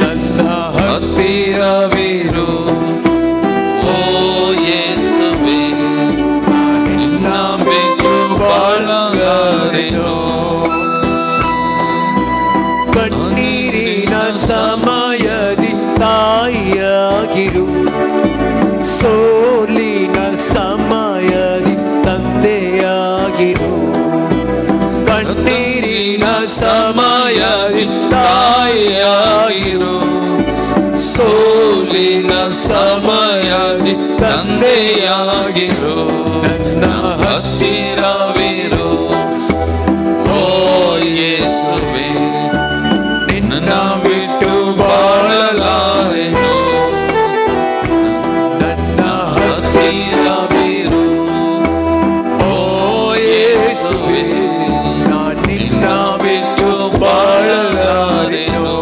ನನ್ನ ಹತ್ತಿರವಿರು ಓ ಯೇಸುವೆ, ನಿನ್ನ ಬಿಟ್ಟು ಬಾಳಲಾರೆನು. ಕಣ್ಣೀರಿನ ಸಮಯದಿ ತಾಯಿಯಾಗಿರು, ಸೋಲಿನ ಸಮಯದಿ ತಂದೆಯಾಗಿರು, ಕಣ್ಣೀರಿನ ಸಮಯದಿ ತಾಯಿಯಾಗಿರು, ಸೋಲಿನ ಸಮಯದಿ ತಂದೆಯಾಗಿರು, ನನ್ನ ಹತ್ತಿರವಿರು ಓ ಯೇಸುವೆ, ನಿನ್ನ ನಿನ್ನ ಬಿಟ್ಟು ಬಾಳಲಾರೆನು, ನನ್ನ ಹತ್ತಿರವಿರು ಓ ಯೇಸುವೆ, ನಿನ್ನ ನಿನ್ನ ಬಿಟ್ಟು ಬಾಳಲಾರೆನು.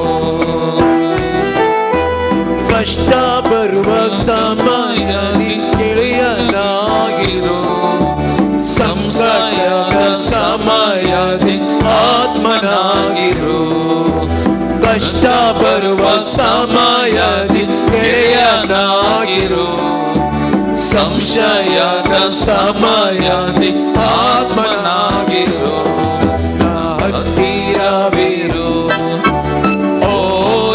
ಕಷ್ಟ ಬರುವ ಸಮಯದಿ ಬಾಳುವ ಸಮಯದಿ ಗೆಳೆಯನಾಗಿರು, ಸಂಶಯದ ಸಮಯದಿ ಆತ್ಮನಾಗಿರು, ಹತ್ತಿರವಿರು ಓ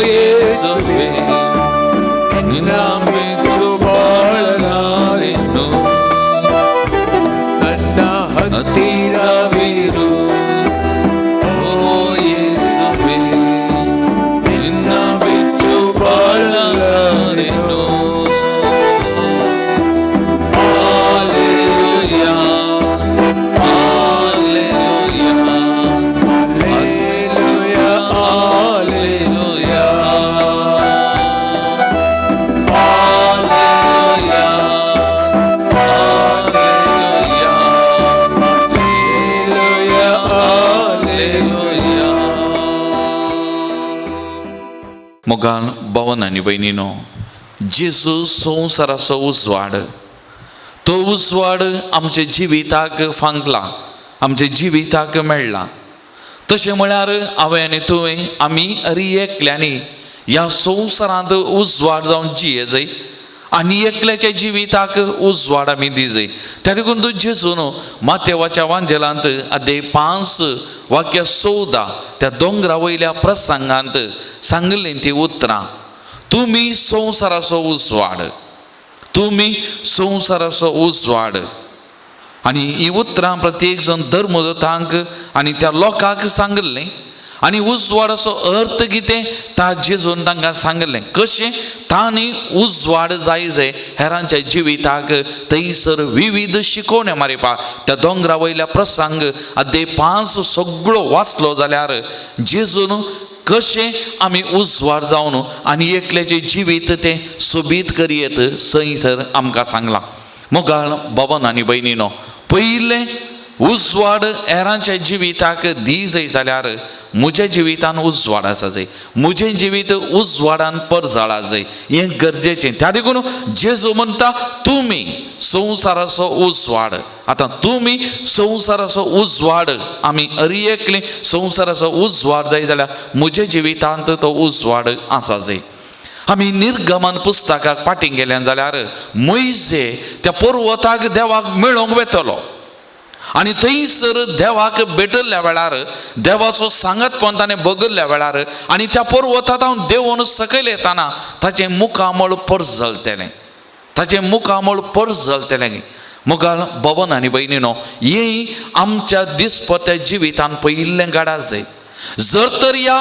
ಯೇಸುವೆ, ನಿನ್ನ ಮೆಚ್ಚು ಬಾಳಲಾರೆನು, ನನ್ನ ಹತ್ತಿರವಿರು ಓ ಯೇಸುವೆ, ನಿನ್ನ ಬಿಚ್ಚು ಬಾಳಲಾರೆನು. Hallelujah, hallelujah, hallelujah, hallelujah, hallelujah, hallelujah, hallelujah, hallelujah. मोगान भवन आनी भयणीनो, जेजू संवसाराचो उजवाड, तो उजवाड आमच्या जिविताक फांकला, आमच्या जिविताक मेळ्ळा. तशें म्हळ्यार हांवें आनी तुवें आमी हरी एकल्यांनी ह्या संवसारांत उजवाड जावन जिये जाय आनी एकल्याच्या जिविताक उजवाड आमी दी जाय. त्या देखून तूं जेजू न्हू मातेवाच्या वांजेलांत अध्याय 5 वाक्य 14 त्या दोंगरा वयल्या प्रसंगांत सांगलीं ती उतरां, तुमी संवसाराचो उजवाड, तुमी संवसाराचो उजवाड. आनी ही उतरां प्रत्येक जण धर्मदूतांक आनी त्या लोकांक सांगिल्लें. आनी उजवाडाचो अर्थ कितें ता जेजून तांकां सांगिल्लें. कशें तांणी उजवाड जाय जाय हेरांच्या जिविताक थंयसर विविध शिकोवण्यो मारिपाक. त्या दोंगरा वयल्या प्रसंग अध्याय 5 सगळो वाचलो जाल्यार जेजून कशें आमी उजवाड जावन आनी एकल्याचें जिवीत तें सोबीत करयेत थंयसर आमकां सांगलां. मोगाळ बाबान आनी भयणीनो, पयलें उजवाड हेरांच्या जिविताक दी जाय जाल्यार म्हज्या जिवितान उजवाड आसा जाय, म्हजें जिवीत उजवाडान परजळा जाय, हें गरजेचें. त्या देखून जेजू म्हणटा तुमी संवसाराचो उजवाड. आतां तुमी संवसाराचो उजवाड, आमी हरी एकली संवसाराचो उजवाड जाय जाल्यार म्हज्या जिवितांत तो उजवाड आसा जाय. आमी निर्गमन पुस्तकाक फाटीं गेल्यान जाल्यार मोयजे त्या पर्वताक देवाक मेळोवंक वेतलो आनी थंयसर देवाक भेटिल्ल्या वेळार देवाचो सांगातपण ताणें बगल्ल्या वेळार आनी त्या पर्वतात हांव देंवून सकयल येताना ताचें मुखामळ परजलतेलें, ताचें मुखामळ परजलतेलें. मुखार भवन आनी भयणीनो, हें आमच्या दिसपट्ट्या जिवितान पयिल्लें घडा जाय. जर तर ह्या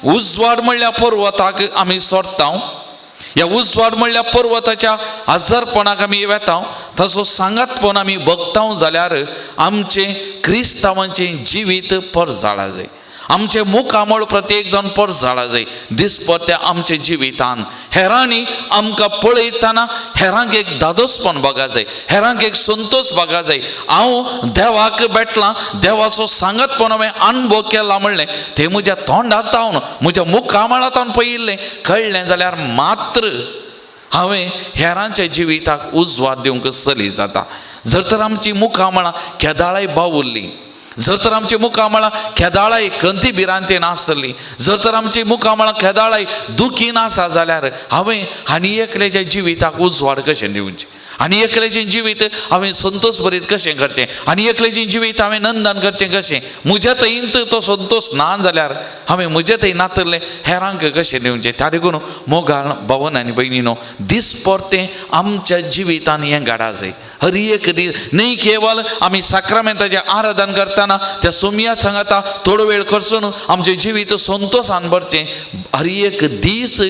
उजवाड म्हणल्या पर्वताक आमी सोडटा, ह्या उजवाड म्हणल्या पर्वताच्या आजारपणाक आमी वेता, तसो सांगातपण आमी बगता जाल्यार आमचें क्रिस्तांवांचें जिवीत परजाळा जाय, आमचें मुखामळ प्रत्येक जावन परजाळा जाय दिसपट्ट्या आमच्या जिवितान. हेरांनी आमकां पळयतना हेरांक एक दादोसपण बगा जाय, हेरांक एक संतोश बगा जाय. हांव देवाक भेटलां, देवाचो सांगातपण हांवें अणभव केला म्हणलें तें म्हज्या तोंडांत हांव म्हज्या मुखामळांत हांव पळयिल्लें कळ्ळें जाल्यार मात्र हांवें हेरांच्या जिविताक उजवाड दिवंक सली जाता. जर तर आमची मुखामळां केदाळाय बावुल्लीं, जर तर आमची मुखामळां केदाळाय कंती भिरांतेन आसतली, जर तर आमची मुखामळां केदाळाय दुखीन आसा जाल्यार हांवें आनी एकल्याच्या जिविताक उजवाड कशें दिवचें, आनी एकल्याचें जिवीत हांवें संतोश भरीत कशें करचें, आनी एकल्याचें जिवीत हांवें नंदन करचें कशें. म्हज्या थंयंत तो संतोश ना जाल्यार हांवें म्हज्या थंय नातलें हेरांक कशें दिवचें. त्या देखून मोगाळ भवन आनी भयणीनो, दिसपरतें आमच्या जिवितान हें घडा जाय. हर एक दीस न्ही केवल आमी साक्रामेंताचें आराधन करतना त्या सोमया सांगता थोडो वेळ करसून आमचें जिवीत संतोशान भरचें. हर एक दीस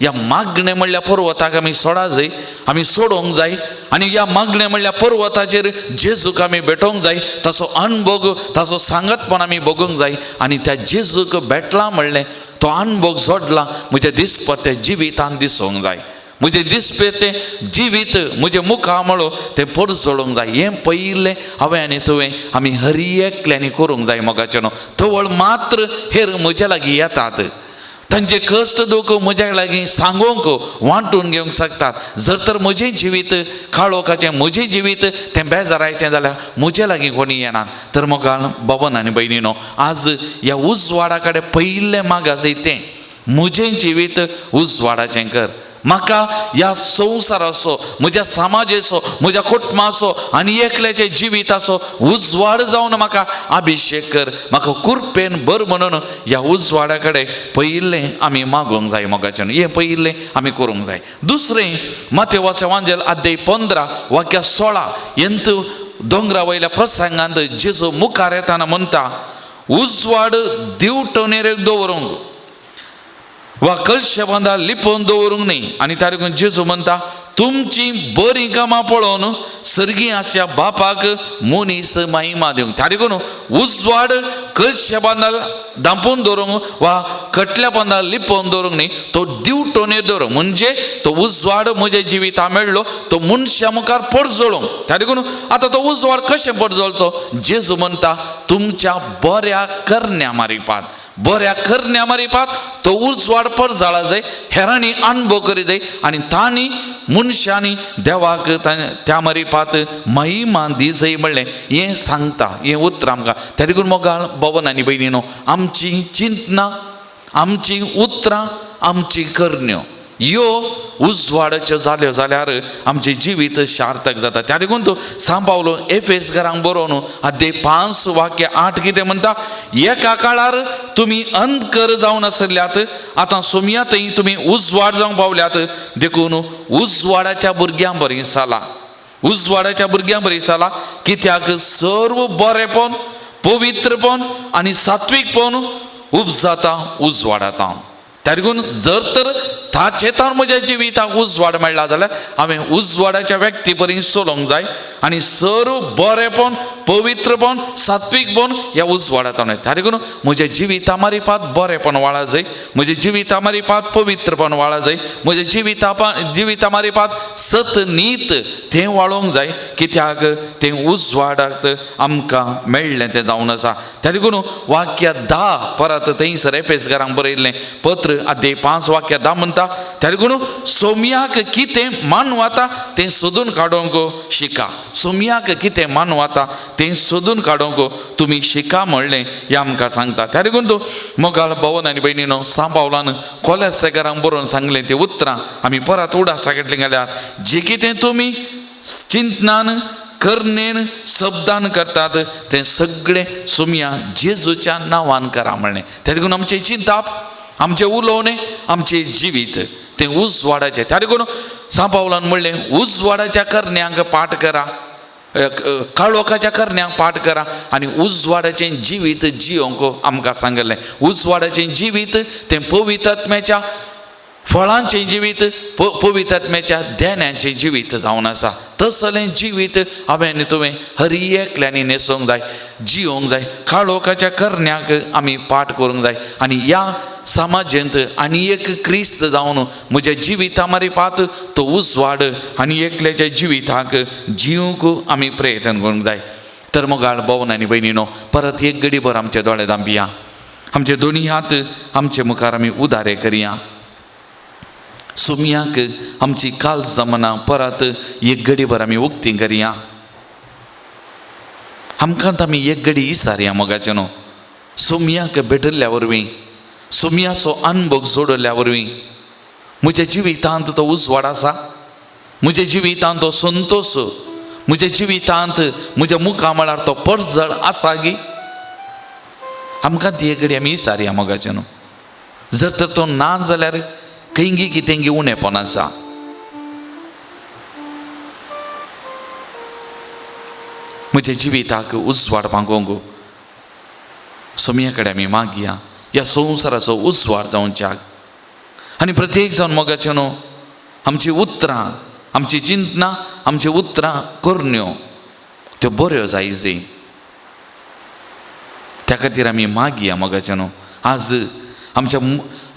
ह्या मागणें म्हणल्या पर्वताक आमी सोडा जाय, आमी सोडोवंक जाय आनी ह्या मागणें म्हणल्या पर्वताचेर जेजूक आमी भेटोवंक जाय, ताचो अणभोग ताचो सांगातपण आमी भोगूंक जाय आनी त्या जेजूक भेटला म्हणलें तो अणभोग जोडला म्हज्या दिसपट्ट्या जिवितान दिसूंक जाय, म्हजें दिसपे तें जिवीत म्हजें मुखामळ तें परजळोवंक जाय. हें पयिल्लें हांवें आनी तुवें आमी हर एकल्यांनी करूंक जाय. मोगाचें न्हू तवळ मात्र हेर म्हज्या लागीं येतात, तांचे कश्ट दुख म्हज्या लागीं सांगूंक वांटून घेवंक शकतात. जर तर म्हजें जिवीत काळोखाचें, म्हजें जिवीत तें बेजारायचें जाल्यार म्हज्या लागीं कोणी येनात. तर मोगाळ बाबान आनी भयणीनो, आज ह्या उजवाडा कडेन पयिल्लें मागा जाय तें म्हजें जिवीत उजवाडाचें कर. म्हाका ह्या संवसाराचो, म्हज्या समाजेचो, म्हज्या कुटुंबाचो आनी एकल्याच्या जिविताचो उजवाड जावन म्हाका अभिशेक कर, म्हाका कृपेन भर म्हणून ह्या उजवाडा कडेन पयिल्लें आमी मागूंक जाय मोगाच्यान, हें पयिल्लें आमी करूंक जाय. दुसरें मातेवाचें वांजेल अध्याय 15 वाक्य 16 हेंत दोंगरा वयल्या प्रसंगांत जेजू मुखार येताना म्हणटा, उजवाड दिवटणेर दवरूंक वा कलशे बांदा लिपोवन दवरूंक न्ही. आनी ताका जेजू म्हणटा, तुमची बरीं कामां पळोवन सर्गी आसच्या बापाक मनीस महिमा दिवंक. ताका उजवाड कलशे बांदा धांपून दवरूंक वा कटल्या बांदा लिपोवन दवरूंक न्ही, तो दिवटोनेर दवरूंक. म्हणजे तो उजवाड म्हज्या जिविता मेळ्ळो तो मनशा मुखार पडजळूंक. ताका आतां तो उजवाड कशें पडजळचो? जेजू म्हणटा, तुमच्या बऱ्या करण्या मारिपात, बऱ्या करण्या मारिपात तो उजवाड परजाळा जाय, हेरांनी अणभव करी जाय आनी तांणी मनशांनी देवाक त्या मारिपात महिमा दी जाय म्हणलें हें सांगता हें उतर आमकां. त्या देखून मोगाळ भवन आनी भयणीनो, आमची चिंतना, आमची उतरां, आमची करण्यो ह्यो उजवाडाच्यो जाल्यो जाल्यार आमचें जिवीत सार्थक जाता. त्या देखून तो सांव पावलो एफेस घरांक बरोवन अध्याय 5 वाक्य 8 कितें म्हणटा, एका काळार तुमी अंधकर जावन आसल्यात, आतां सोमया थंय तुमी उजवाड जावंक पावल्यात, देखून उजवाडाच्या भुरग्यां बरी साला, उजवाडाच्या भुरग्यां बरी साला, कित्याक सर्व बरेपण, पवित्रपण आनी सात्वीकपण उपजाता उजवाडाता. त्या देखून जर तर ताचेतान म्हज्या जिविताक उजवाड मेळ्ळा जाल्यार हांवें उजवाडाच्या व्यक्ती परी चलोवंक जाय आनी सर्व बरेपण, पवित्रपण, सात्वीकपण ह्या उजवाडांत. त्या देखून म्हज्या जिविता मारिपात बरेपण वाळा जाय, म्हज्या जिविता मारिपात पवित्रपण वाळा जाय, म्हज्या जिविता मारिपात सत नीत तें वाळोवंक जाय, कित्याक तें उजवाडाक आमकां मेळ्ळें तें जावन आसा. त्या देखून वाक्य 10 परत थंयसर एफेस घरांक बरयल्लें पत्र अध्याय 5 वाक्य 10 म्हणटा, त्या देखून सोमयाक कितें मानवता तें सोदून काडूंक शिका, सोमयाक कितें मानवता तें सोदून काडूंक तुमी शिका म्हणलें हें आमकां सांगता. त्या देखून तूं मोगाळ भवन आनी भयणीनो, सांव पावलान कोलेस घरांक बरोवन सांगलें ती उतरां आमी परत उडासा घेतलीं जाल्यार जें कितें तुमी चिंतनान, करणेन, शब्दान करतात तें सगळें सोमया जेजूच्या नांवान करा म्हणलें. त्या देखून आमचें चिंताप, आमचें उलोवणें, आमचें जिवीत तें उजवाडाचें. त्या देखून सांव पावलान म्हणलें, उजवाडाच्या करण्यांक पाठ करा, काळोखाच्या करण्यांक पाठ करा आनी उजवाडाचें जिवीत जियोंक आमकां सांगलें. उजवाडाचें जिवीत तें पवित्र आत्म्याच्या फळांचें जिवीत, पवित्र आत्म्याच्या ध्यानाचें जिवीत जावन आसा. तसलें जिवीत हांवें आनी तुवें हर एकल्यांनी न्हेसोवंक जाय, जियोंक जाय. काळोखाच्या करण्याक आमी पाठ करूंक जाय आनी ह्या समाजेंत आनी एक क्रिस्त जावन म्हज्या जिविता मारिपात तो उजवाड आनी एकल्याच्या जिविताक जिवंक आमी प्रयत्न करूंक जाय. तर मोगाळ भोवन आनी भयणीनो, परत एक घडीभर आमचे दोळे धांपया, आमचे दोनी हात आमचे मुखार आमी उदारे करया. सुमयाक आमची काल जमना परत एक घडीभर आमी उक्ती करया. आमकां आमी एक घडी इसारया मोगाचे न्हू, सुमयाक भेटिल्ल्या वरवीं, सुमयाचो अनभोग जोडिल्ल्या वरवीं म्हज्या जिवितांत तो उजवाड आसा, म्हज्या जिवितांत तो संतोश, म्हज्या जिवितांत म्हज्या मुखा म्हळ्यार तो परजळ आसा गी. आमकां ती एक घडी आमी इसारया मोगाचे न्हू. जर तर तो ना जाल्यार खंयगी कितेंगी उणेपण आसा. म्हज्या जिविताक उजवाड मागोवंक सोमया कडेन आमी मागया, ह्या संवसाराचो उजवाड जावच्याक. आनी प्रत्येक जावन मोगाचें न्हू, आमची उतरां, आमची चिंतनां, आमची उतरां करण्यो त्यो बऱ्यो जाय जाय. त्या खातीर आमी मागया मोगाचें न्हू, आज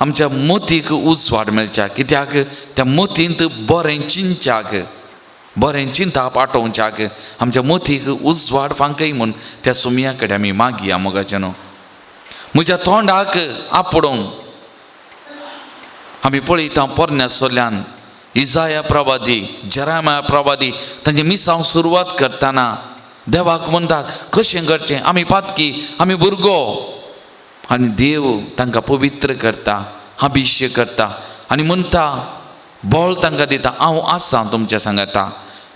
आमच्या मोतीक उजवाड मेळच्या, कित्याक त्या मोतींत बरें चिंतच्याक, बरें चिंताप आटोवच्याक आमच्या मोतीक उजवाड फांकय म्हूण त्या सुमया कडेन आमी मागया मोगाचें न्हू. म्हज्या तोंडाक आपडोवंक आमी पळयता पोरण्या सोल्यान इजाया प्रवादी, जेरामाया प्रवादी तांचे मिसांव सुरवात करतना देवाक म्हणटात कशें करचें, आमी पातकी, आमी भुरगो. आनी देव तांकां पवित्र करता, अभिशेक करता आनी म्हणटा, बळ तांकां दिता, हांव आसा तुमच्या सांगाता,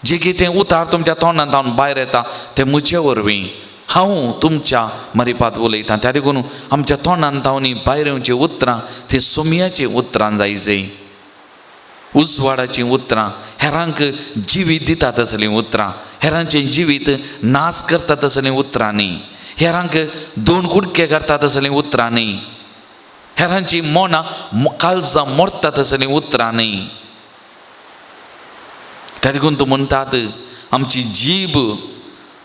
जे कितें उतार तुमच्या तोंडांत हांव भायर येता तें म्हजे वरवीं हांव तुमच्या मरिपात उलयतां. त्या देखून आमच्या तोंडांत हांव भायर येवचीं उतरां ती सोमयाचीं उतरां जायजय, उजवाडाचीं उतरां, हेरांक जिवीत दिता तसलीं उतरां, हेरांचें जिवीत नाश करता तसलीं उतरां न्ही, हेरांक दोन कुडके करता तसलीं उतरां न्ही, हेरांची मोनां काळजां मोडटा तसलीं उतरां न्ही. त्या देखून तूं म्हणटात आमची जीब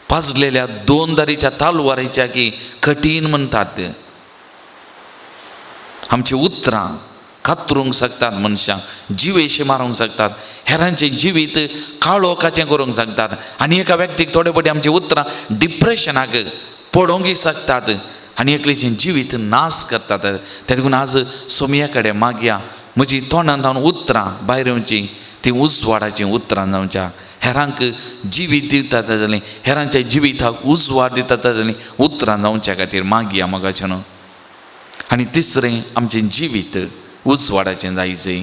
पाजलेल्या दोन दारीच्या तालवारीच्या की कठीण म्हणटात. आमची उतरां कातरूंक शकतात मनशांक, जिवेशी मारूंक शकतात, हेरांचें जिवीत काळोखाचें करूंक शकतात आनी एका व्यक्तीक थोडे फावटी आमची उतरां डिप्रेशनाक पडोवंकय शकतात आनी एकलेचें जिवीत नाश करतात. त्या देखून आज सोमया कडेन मागया, म्हजी तोंडांत हांव उतरां भायर येवचीं ती उजवाडाचीं उतरां जावच्या, हेरांक जिवीत दिता जालें, हेरांच्या जिविताक उजवाड दिता जालें उतरां जावच्या खातीर मागया मोगाचें न्हू. आनी तिसरें आमचें जिवीत उजवाडाचें जायजय.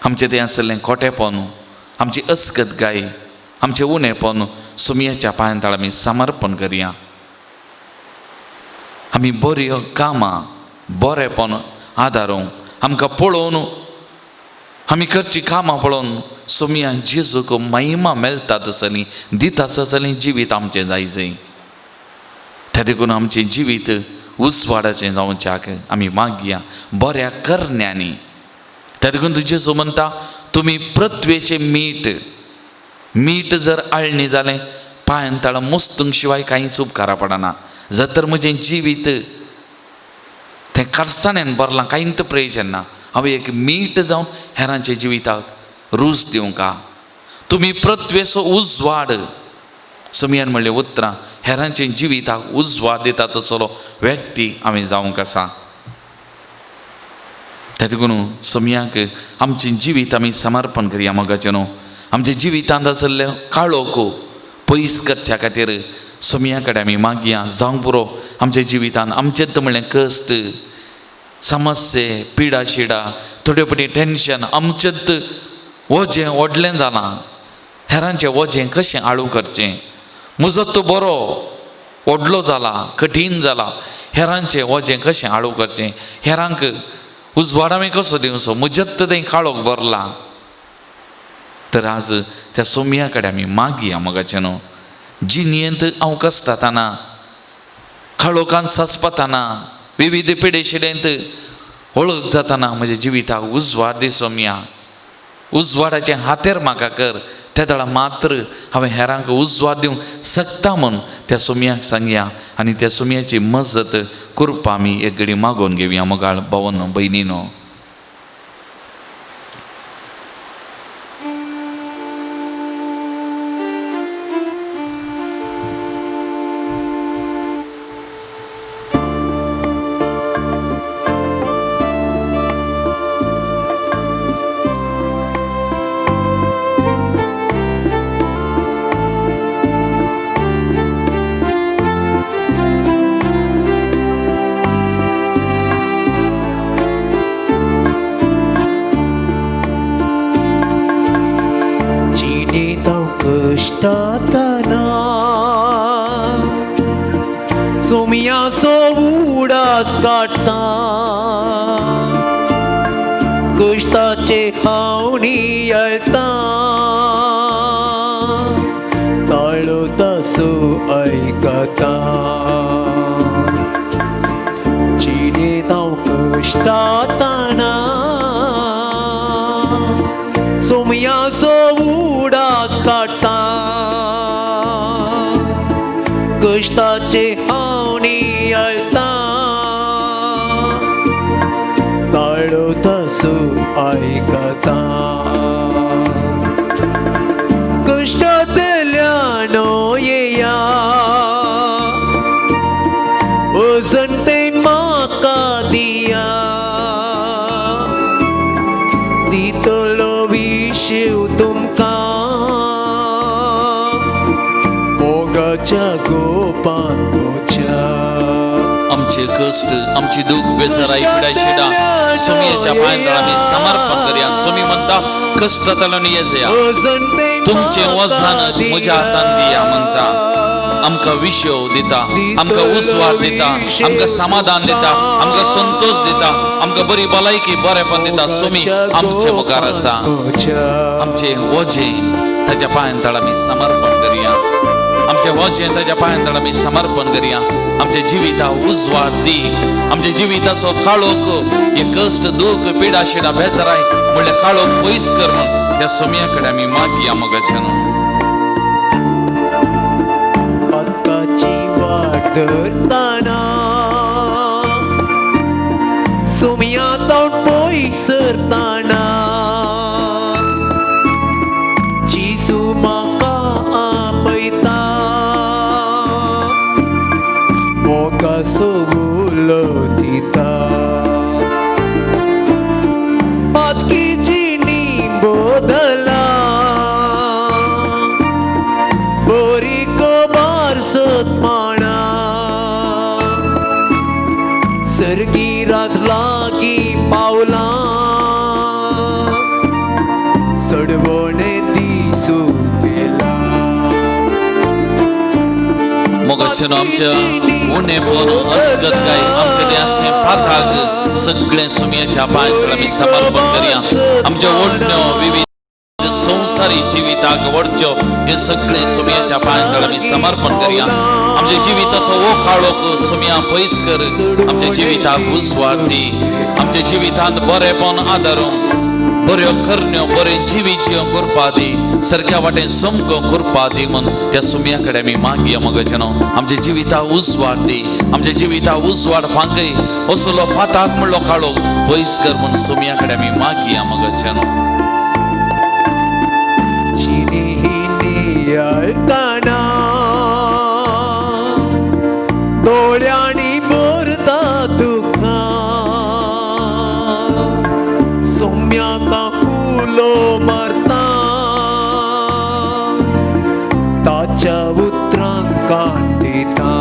आमचें तें आसलें खोटेपण, आमची अस्कत गाय, आमचें उणेपण सोमयाच्या पांयां तळा आमी समर्पण करया. आमी बऱ्यो कामां बरेपण आदारूंक आमकां पळोवन आमी करचीं कामां पळोवन सोमया जेजूक महिमा मेळटा तसली दिता तसलें जिवीत आमचें जायजय. त्या देखून आमचें जिवीत उजवाडाचें जावच्याक आमी मागया बऱ्या करण्यांनी. त्या देखून जेजू म्हणटा तुमी पृथ्वेचें मीठ, मीठ जर आळणी जालें पांयान तळा मुस्तूंक शिवाय कांयच उपकारा पडना. जर तर म्हजें जिवीत तें कारसाण्यान भरलां कांयच प्रयोजन ना, हांव एक मीठ जावन हेरांच्या जिविताक रूच दिवंका. तुमी पृथ्वेचो उजवाड, सोमयान म्हणलें उतरां हेरांच्या जिविताक उजवाड दिता तसलो व्यक्ती आमी जावंक आसा. त्या देखून सोमयाक आमचें जिवीत आमी समर्पण करया मोगाचें न्हू. आमच्या जिवितांत आशिल्लें काळोख पयस करच्या खातीर सोमया कडेन आमी मागया, जावंक पुरो आमच्या जिवितांत आमचें म्हणलें कश्ट, समस्ये, पिडा शिडा, थोड्यो फावटी टेंशन, आमचेंच वजें व्हडलें जालां, हेरांचें वजें कशें आळू करचें, म्हजो तो बरो व्हडलो जाला, कठीण जाला, हेरांचें वजें कशें आळू करचें, हेरांक उजवाड आमी कसो दिवचो, म्हजेच तें काळोख भरलां. तर आज त्या सोमया कडेन आमी मागया मोगाचें न्हू. जिणेंत हांव कसताना, काळोखान सस्पताना, विविध पिडेशिडेंत वळख जाताना म्हज्या जिविताक उजवाड दी सोमया, उजवाडाचें हातेर म्हाका कर, त्या वेळार मात्र हांवें हेरांक उजवाड दिवंक शकता म्हूण त्या सोमयाक सांगया आनी त्या सोमयाची मजत कृपा आमी एक घडी मागोवन घेवया मोगाळ भावानो भयणीनो. सोमयाचो उडास काडटा, कश्टाचे हांव नियाळटा, ताळो तासो आयकता, जिणेंत हांव कश्टातना सोमयाचो उडास काडटा, कश्टाचे हांव नियाळटा, ताळो तासो आयकता, कश्टांतल्यान येया वजन तें म्हाका दिया, दितलो विशेव तुमकां मोगाच्या गोपान म्हज्या. आमचे कश्ट, आमची दूख, बेजाराय, पिडा शिडा सुमयेच्या पांयांतळ आमी समर्पण करया. सुमी म्हणटा कश्टांतल्यान येजया, तुमचें वजन म्हज्या हातान दिया म्हणटा. आमकां विशव दिता, आमकां उस्वार दिता, आमकां समाधान दिता, आमकां संतोश दिता, आमकां बरी भलायकी, बरेपण दिता. सुमी आमचे मुखार आसा. आमचे वजें ताच्या पांयांतळ आमी समर्पण करया. आमचे वजें ताच्या पांयांतळ आमी समर्पण करया. आमच्या जिविता उजवाड दी. आमच्या जिविताचो काळोख, हे कश्ट, दूख, पिडा शिडा, बेजाराय म्हणल्यार काळोख पयस कर म्हूण त्या सोम्या कडेन आमी मागया मोगाच्यान. पत्ताची वाट धरताना सोम्या तोंड पयस सरताना जेजू म्हाका आपयता, मोगाचो उलो दिता. पातकी जिणी बदला, बरी खबर सतमाणा, सर्गी रात लागीं पावला, सडवणे दिसू दिला. मोगाच्यान आमच्या उणेपण, अस्गत काय आमच्या ते अशें पाथाक सगळें सुमयेच्या पांयांत आमी समर्पण करया. आमच्या ओडण्यो विविध संवसारी जिविताक वडच्यो हे सगळें सुमयेच्या पांयांत आमी समर्पण करया. आमच्या जिविताचो हो काळोख सुमया पयस कर. आमच्या जिविताक उजवाड दी. आमच्या जिवितांत बरेपण आदारून बऱ्यो करण्यो, बरें जिवीत जिवंक कृपा दी. सारक्या वाटेन समको कृपा दी म्हूण त्या सुमया कडेन आमी मागया. मोगाच्यानो आमच्या जिविता उजवाड दी. आमच्या जिविता उजवाड फांकय, असलो पाताक म्हणलो काळोख पयस कर म्हूण सुमया कडेन आमी मागया. मोगाच्यानो जिणी नियाळताना दोळ्यांनी भरता दुखां, सोम्याका उलो मारता, ताच्या उतरांक कान दिता.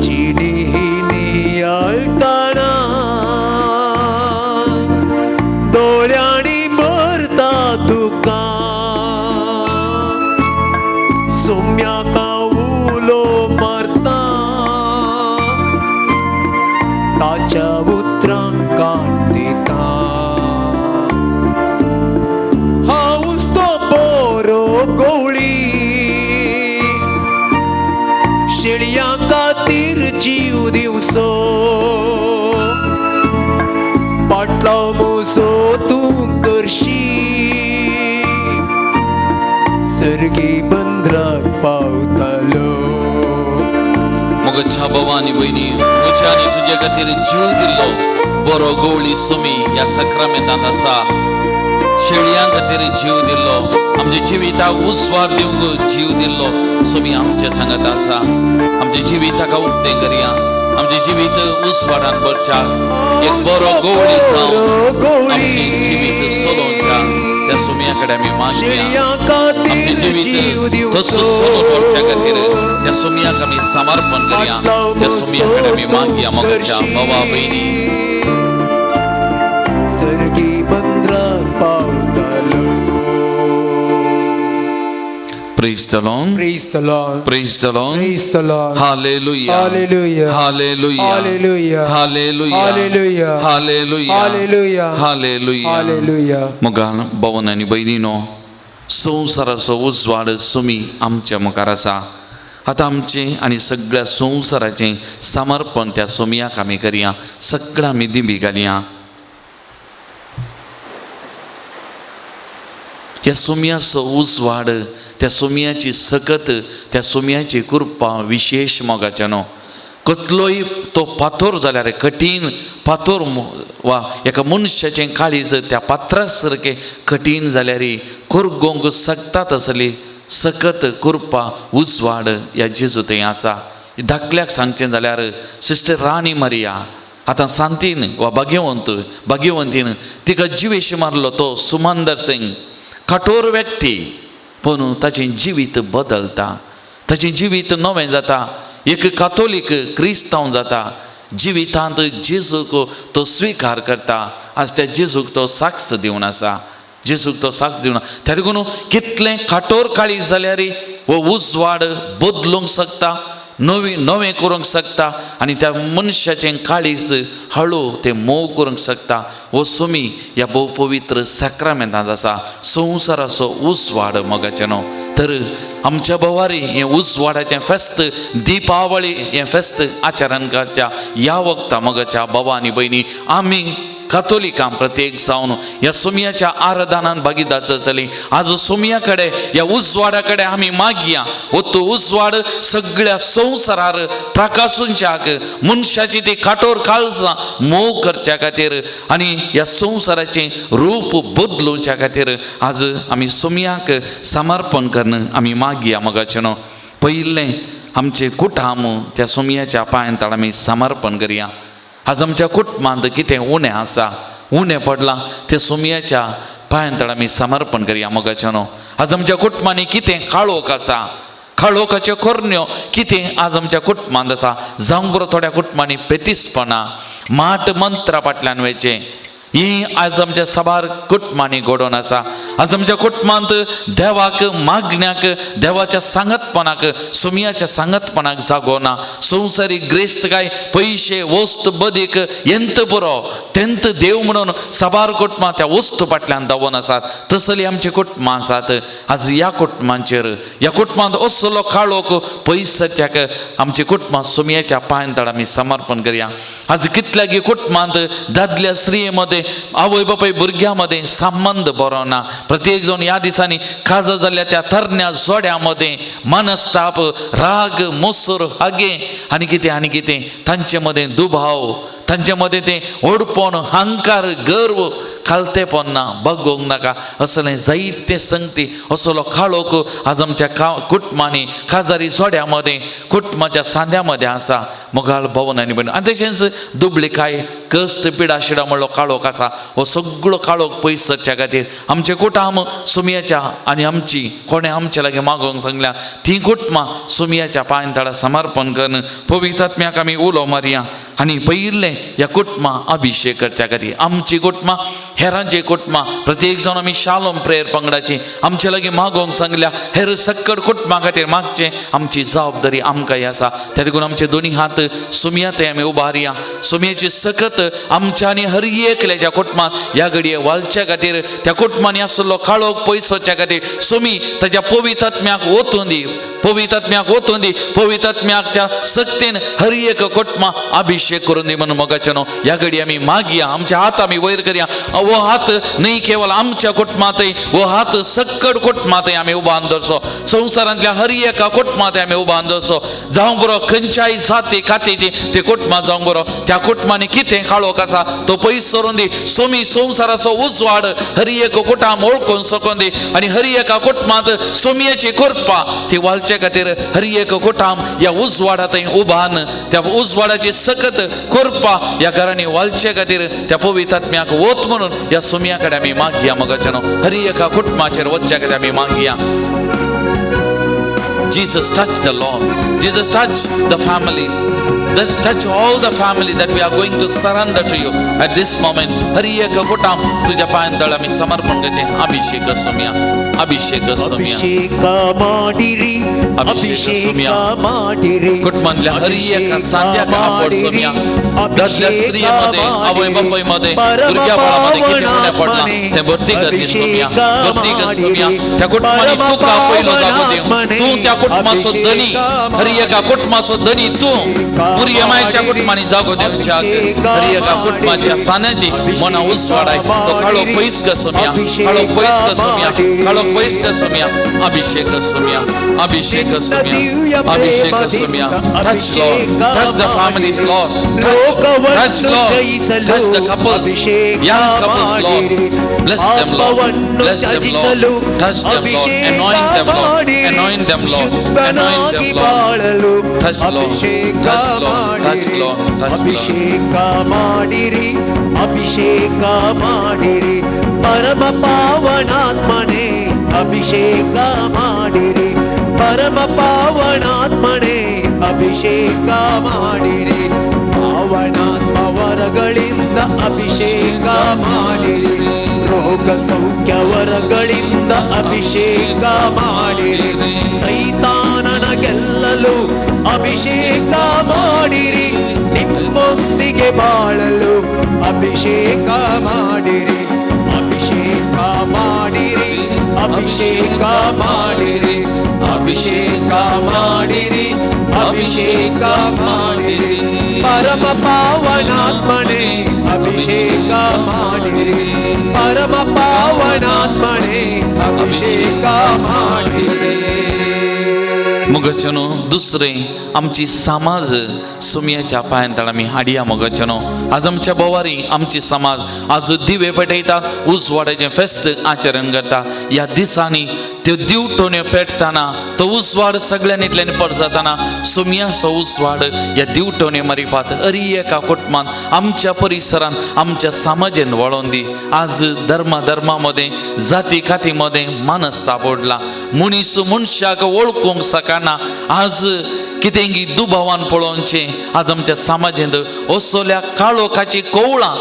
जिणी नियाळताना दोळ्यांनी भरता दुखां, सोम्याका उलो मारता, ताच्या उतरांक कान दिता. हांवच तो बरो गवळी, शेळयां खातीर जीव दिवचो, पाटलो म्हजो तूं करशी, सर्गी बंदराक पावतालो. मोगाच्या भावा आनी भयणी, म्हज्या आनी तुज्या खातीर जीव दिल्लो बरो गवळी सुमी ह्या सक्रामेंतांत आसा. शेळयां खातीर जीव दिल्लो, आमच्या जिविताक उस्वार दिवंक जीव दिल्लो सुमी आमच्या सांगत आसा. आमच्या जिविताक उक्तें करया. आमचें जिवीत उस्वाडान भरच्या एक बरो गवळी जावन आमचें जिवीत सोलोवच्या त्या सुमया कडेन आमी मागया. आमचें जिवीत तसो सोलोवन व्हरच्या खातीर त्या सुमयाक आमी समर्पण करया. त्या सुमया कडेन आमी मागया. मोगाच्या भावा भयणी, सर्गी बंदराक पावतालो. Praise the Lord. Praise the Lord. Praise the Lord. Praise the Lord. Hallelujah. Hallelujah. Hallelujah. Hallelujah. Hallelujah. Hallelujah. Hallelujah. Hallelujah. Hallelujah. Hallelujah. मोगान भवन आनी भयणीनो, संवसाराचो उजवाड सुमी आमच्या मुखार आसा. आतां आमचें आनी सगळ्या संवसाराचें समर्पण त्या सोमयाक आमी करया. सगळ्या आमी दिंबी घालया. ह्या सोमयाचो उजवाड, त्या सोमयाची सकत, त्या सोमयाची कृपा विशेश मोगाच्यानो. कसलोय तो पातोर जाल्यार कठीण पातोर वा एका मनशाचें काळीज त्या पात्रा सारकें कठीण जाल्यार करगोंक शकता तसली सकत कृपा उजवाड ह्या जेजू थंय आसा. धाकल्याक सांगचें जाल्यार सिस्टर राणी मारिया आतां सांतीन वा भाग्यवंत भाग्यवंतीन तिका जिवेशी मारलो तो सुमंदर सिंग कठोर व्यक्ती, पूण ताचें जिवीत बदलता, ताचें जिवीत नवें जाता. एक कातोलीक क्रिस्तांव जाता, जिवितांत जेजूक तो स्विकार करता. आज त्या जेजूक तो साक्ष दिवन आसा, जेजूक तो साक्ष दिवन. त्या देखून कितलें काठोर काळीज जाल्यार हो उजवाड बदलूंक शकता, नवी नवें करूंक शकता आनी त्या मनशाचें काळीज हळू तें मोव करूंक शकता. हो सुमी ह्या भोव पवित्र साक्रामेंतांत आसा, संवसाराचो उजवाड मोगाचें न्हू. तर आमच्या भोवारी हें उजवाडाचें फेस्त, दिपावळी हें फेस्त आचरण करच्या ह्या वखता मोगाच्या बाबा आनी भयणी, आमी कातोलिकां प्रत्येक जावन ह्या सोमयाच्या आराधनान भागीदार जातली. आज सोमया कडेन, ह्या उजवाडा कडेन आमी मागया, हो तो उजवाड सगळ्या संवसारार प्रकाशुंच्याक, मनशाची ती काठोर काळजां मोव करच्या खातीर आनी ह्या संवसाराचें रूप बदलुच्या खातीर आज आमी सोमयाक समर्पण करून आमी मागया. मोगाचें न्हू, पयलें आमचें कुटाम त्या सोमयाच्या पांयान ताण आमी समर्पण करया. आज आमच्या कुटुंबांत कितें उणें आसा, उणें पडलां, तें सोमयाच्या पांयान तळ आमी समर्पण करया. मोगाचें न्हू, आज आमच्या कुटुंबांनी कितें काळोख आसा, काळोखाच्यो करण्यो कितें आज आमच्या कुटुंबांत आसा, जावंक बरो थोड्या कुटुंबांनी पेतीसपणां, माट मंत्रा फाटल्यान वयचें, ही आज आमच्या साबार कुटुंबांनी घडोवन आसा. आज आमच्या कुटुंबांत देवाक मागण्याक, देवाच्या सांगतपणाक, सोमयाच्या सांगतपणाक जागो ना. संवसारीक ग्रेस्तकाय, पयशे, वस्त बदीक यंत पुरो तेंत देव म्हणून साबार कुटुंबां त्या वस्तू फाटल्यान धांवून आसात. तसली आमची कुटुंबां आसात. आज ह्या कुटुंबांचेर, ह्या कुटुंबांत असलो काळोख पयस सरच्याक आमची कुटुंबां सोमयाच्या पांयान तळ आमी समर्पण करया. आज कितल्यागी कुटुंबांत दादल्या स्त्रिये मदें, आवय बापाय भुरग्यां मदें संबंद बरो ना. प्रत्येक जावन ह्या दिसांनी काजार जाल्ल्या त्या तरण्या जोड्यां मदें मनस्ताप, राग, मोसर, हागे आनी कितें आनी कितें, तांचे मदें दुबाव, तांचे मदें तें ओडपण, अहंकार, गर्व, खालतेपण ना, बगोवंक नाका असलें जायते संगती, असलो काळोख आज आमच्या का कुटुंबांनी, काजारी जोड्यां मदें, कुटुंबाच्या सांद्या मदें आसा. मोगाळ भवन आनी भयण, आनी तशेंच दुबळीकाय, कश्ट, पिडा शिडा म्हणलो काळोख आसा, हो सगळो काळोख पयस सरच्या खातीर आमचें कुटुंब सोमयाच्या आनी आमची कोणें आमचे लागीं मागोवंक सांगल्या ती कुटुंबां सोमयाच्या पांयान ताडा समर्पण करून पवित्र आत्म्याक आमी उलो मारया आनी पयिल्लें ह्या कुटुंबां अभिशेक करच्या खातीर आमची कुटुंबां, हेरांची कुटुंबां, प्रत्येक जावन आमी शालोम प्रेयर पंगडाची आमचे लागीं मागोवंक सांगल्या हेर सक्कड कुटुंबां खातीर मागचें आमची जबाबदारी आमकां आसा. त्या देखून आमचे दोनी हात सोमया ते आमी उबारया. सोमयाची सकत आमच्या आनी हर एकल्याच्या कुटुंबांत ह्या घडये वालच्या खातीर, त्या कुटुंबांनी आसलो काळोख पयस वचच्या खातीर सोमी ताच्या पवित्र आत्म्याक ओतून दी, पवित्र आत्म्याक ओतून दी. पवित्र आत्म्याच्या सक्तीन हर एक कुटुंबां अभिषेक करून दी म्हणून मोगाच्या न्हू ह्या घडी आमी मागया. आमचे हात आमी वयर करया. हो हात न्हय केवळ आमच्या कुटुंबांतय, हो हात सक्कड कुटुंबांतय आमी उबान दवरचो. संवसारांतल्या हर एका कुटुंबांत आमी उबान दवरचो. जावंक बरो खंयच्याय जाती कातीची ते कुटुंबां जावंक बरो, त्या कुटुंबांनी कितें काळोख आसा तो पयस सरून दी. सोमी संवसाराचो उजवाड हर एक कुटाम ओळखून सकून दी आनी हर एका कुटुंबांत सोमयेची कृपा ती वालचे खातीर हर एक कुटाम ह्या उजवाडा थंय उबान त्या उजवाडाची सकत कृपा ह्या घरांनी वालचे खातीर त्या पवित्र आत्म्याक वत म्हणून ह्या सोमया कडेन आमी मागया. मोगाच्या न्हू, हर एका कुटुंबाचेर वचच्या खातीर आमी मागया. Jesus, touch the Lord. Jesus, touch the families. Touch all the family that we are going to surrender to you at this moment. हर एक कुटाम तुझ्या पांयां तळ आमी समर्पण करचें. अभिषेक सोमया, अभिषेक सोमया. ಅಭಿಷೇಕ ಮಾಡಿರಿ. ಅಭಿಷೇಕ ಅಭಿಷೇಕ ಸುಮಿಯ. ಮಾಡಿರಿ. कुटुंबांतल्या हर एका सांध्याक आवड सोमया. दादल्या स्त्रिये मध्ये, आवय बापाय मध्ये, भुरग्या बाळामध्ये कितें उणें पडलां तें भरती कर दी सोमया, भरती कर सोमया. त्या कुटुंबांनी तुका पयलो जागो दिवं. तूं त्या कुटुंबाचो धनी, हर एका कुटुंबाचो धनी तूं. मुरयमाय त्या कुटुंबांनी जागो दिवच्याक हर एका कुटुंबाच्या सान्याची मना उजवाडाय. तो काळो पयस कर सोमया, काळो पयस कर सोमया, काळो पयस कर सोमया. अभिषेक सोमया, अभिषेक सोमया, अभिषेक Somaiya. Touch, Lord, touch the families, Lord. Touch, touch, Lord, touch the couples, young couples, Lord. Bless them, Lord. Bless them, Lord. Touch them, Lord. Anoint them, Lord. Anoint them, Lord. Anoint them, Lord. Touch, Lord. Touch, Lord. Touch, Lord. Touch, Lord. ಅಭಿಷೇಕ ಮಾಡಿರಿ, ಅಭಿಷೇಕ ಮಾಡಿರಿ, ಪರಮ ಪಾವನಾತ್ಮನೇ ಅಭಿಷೇಕ ಮಾಡಿರಿ, ಪರಮ ಪಾವನಾತ್ಮನೇ. ಅಭಿಷೇಕ ಮಾಡಿರಿ, ಪಾವನಾತ್ಮ ವರಗಳಿಂದ ಅಭಿಷೇಕ ಮಾಡಿರಿ, ರೋಗ ಸೌಖ್ಯ ವರಗಳಿಂದ ಅಭಿಷೇಕ ಮಾಡಿರಿ, ಸೈತಾನನ ಗೆಲ್ಲಲು ಅಭಿಷೇಕ ಮಾಡಿರಿ, ನಿಮ್ಮೊಂದಿಗೆ ಬಾಳಲು ಅಭಿಷೇಕ ಮಾಡಿರಿ, ಅಭಿಷೇಕ ಮಾಡಿರಿ, ಅಭಿಷೇಕ ಮಾಡಿರಿ, ಅಭಿಷೇಕ ಮಾಡಿರಿ, ಅಭಿಷೇಕ ಮಾಡಿರಿ, ಪರಮ ಪಾವನಾತ್ಮನೇ ಅಭಿಷೇಕ ಮಾಡಿರಿ, ಪರಮ ಪಾವನಾತ್ಮನೇ ಅಭಿಷೇಕ ಮಾಡಿರಿ. मोगाचेनो दुसरें आमची समाज सुमयाच्या पांयान आमी हाडया. मोगाचेनो आज आमच्या बोवारी आमची समाज आज दिवे पेटयतात, उजवाडाचें फेस्त आचरण करता. ह्या दिसांनी त्यो दिवटोण्यो पेटतना तो उजवाड सगळ्यांनी इतल्यान पडजातना सुमयाचो उजवाड ह्या दिवटोण्यो मारिपात हरी एका कुटुंबान आमच्या परिसरान आमच्या समाजेन वळोन दी. आज धर्मा धर्मा मदें जाती काती मदें मानसता पडला, मनीस मनशाक वळखूंक शकना. आज कितेंगी दुबावान पळोवचें. आज आमच्या समाजेंत असल्या काळोखाची कोवळां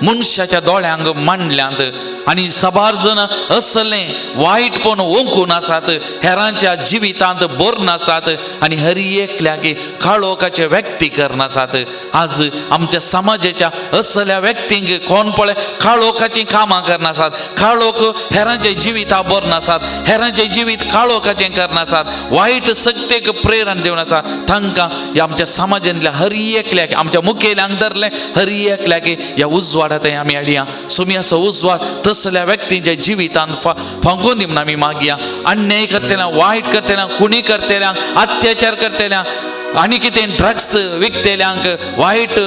मनशाच्या दोळ्यांक मांडल्यांत आनी साबार जण असलें वायटपण ओंकून आसात, हेरांच्या जिवितांत भरून आसात आनी हरी एकल्याक काळोखाचे व्यक्ती करून आसात. आज आमच्या समाजाच्या असल्या व्यक्तींक कोण पळय काळोखाचीं कामां करून आसात, काळोख हेरांच्या जिविता भरून आसात, हेरांचें जिवीत काळोखाचें करून आसात, वायट शक्तेक प्रेरण दिवन आसा. तांकां ह्या आमच्या समाजांतल्या हरी एकल्याक आमच्या मुखेल्यांक धरलें हरी एकल्याक ह्या उजवाडात आमी हाडया. सुमयाचो उजवाड तसल्या व्यक्तींच्या जिवितान फांकून दी म्हूण आमी मागया. अन्याय करतल्यांक, वायट करतल्यांक, खुणी करतल्यांक, अत्याचार करतल्यांक आनी कितें ड्रग्स विकतेल्यांक, वायट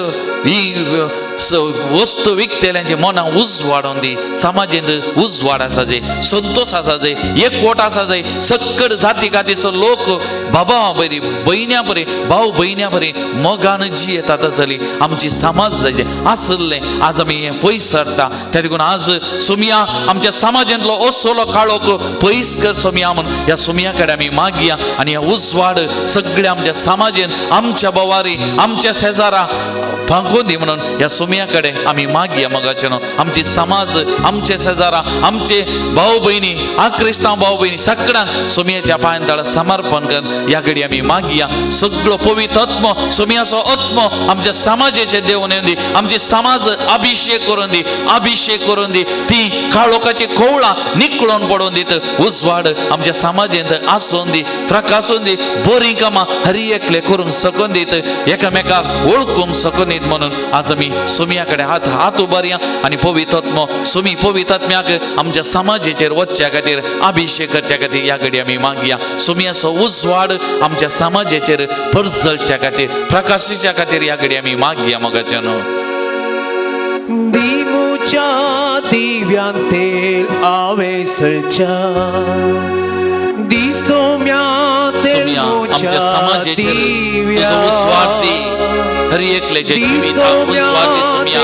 ही वस्तू विकतेल्यांचे मनां उजवाडोवन दी. समाजेंत उजवाड आसा जाय, संतोश आसा जाय, एकवट आसा जाय. सक्कड जाती कातीचो लोक बाबा बरी भयण्या बरी भाव भयण्या बरी मोगान जियेतात आसली आमची समाज जाय आसलें. आज आमी हें पयस सरता त्या देखून आज सुमया आमच्या समाजांतलो असलो काळोख पयस कर सोमया म्हूण ह्या सोमया कडेन आमी मागया आनी ह्या उजवाड सगळ्या आमच्या समाजेन आमच्या बोवारी आमच्या शेजारा फांकून दी म्हणून ह्या सोमया कडेन आमी मागया. मोगाचे न्हू आमची समाज आमचे शेजारा आमचे भाव भयणी क्रिस्तांव भाव भयणी सगळ्यांक सोमयाच्या पांयान तळा समर्पण कर ह्या घडी आमी मागया. सगळो पवित्र आत्मो सोमयाचो आत्मो आमच्या समाजेचे देवून येवन दी, आमची समाज अभिषेक करून दी, अभिषेक करून दी. ती काळोखाची कोवळां निकळोन पडोवन दीत उजवाड आमच्या समाजेंत आसून दी, प्रकासून दी, बरीं कामां हरी एकले करूंक सकून दीत, एकामेकाक वळखूंक सकून दीत म्हणून आज आमी सोमया कडेन हात हात उबारया आनी पवित्र आत्मो सोमी पवित्र आत्म्याक आमच्या समाजेचेर वचच्या खातीर अभिषेक करच्या खातीर ह्या घडी आमी मागया. सोमयाचो उजवाड आमच्या समाजेचेर परजळच्या खातीर प्रकाशीच्या खातीर ह्या घडी आमी मागया. मोगाचे न्हू दिमुच्या दिव्यान तेल आवेसळच्या दिसोम्या तेल सोमया आमच्या समाजेचेर तुजो उजवाड दी, हरी एकल्याच्या जिविताक उजवाड दी. सोमया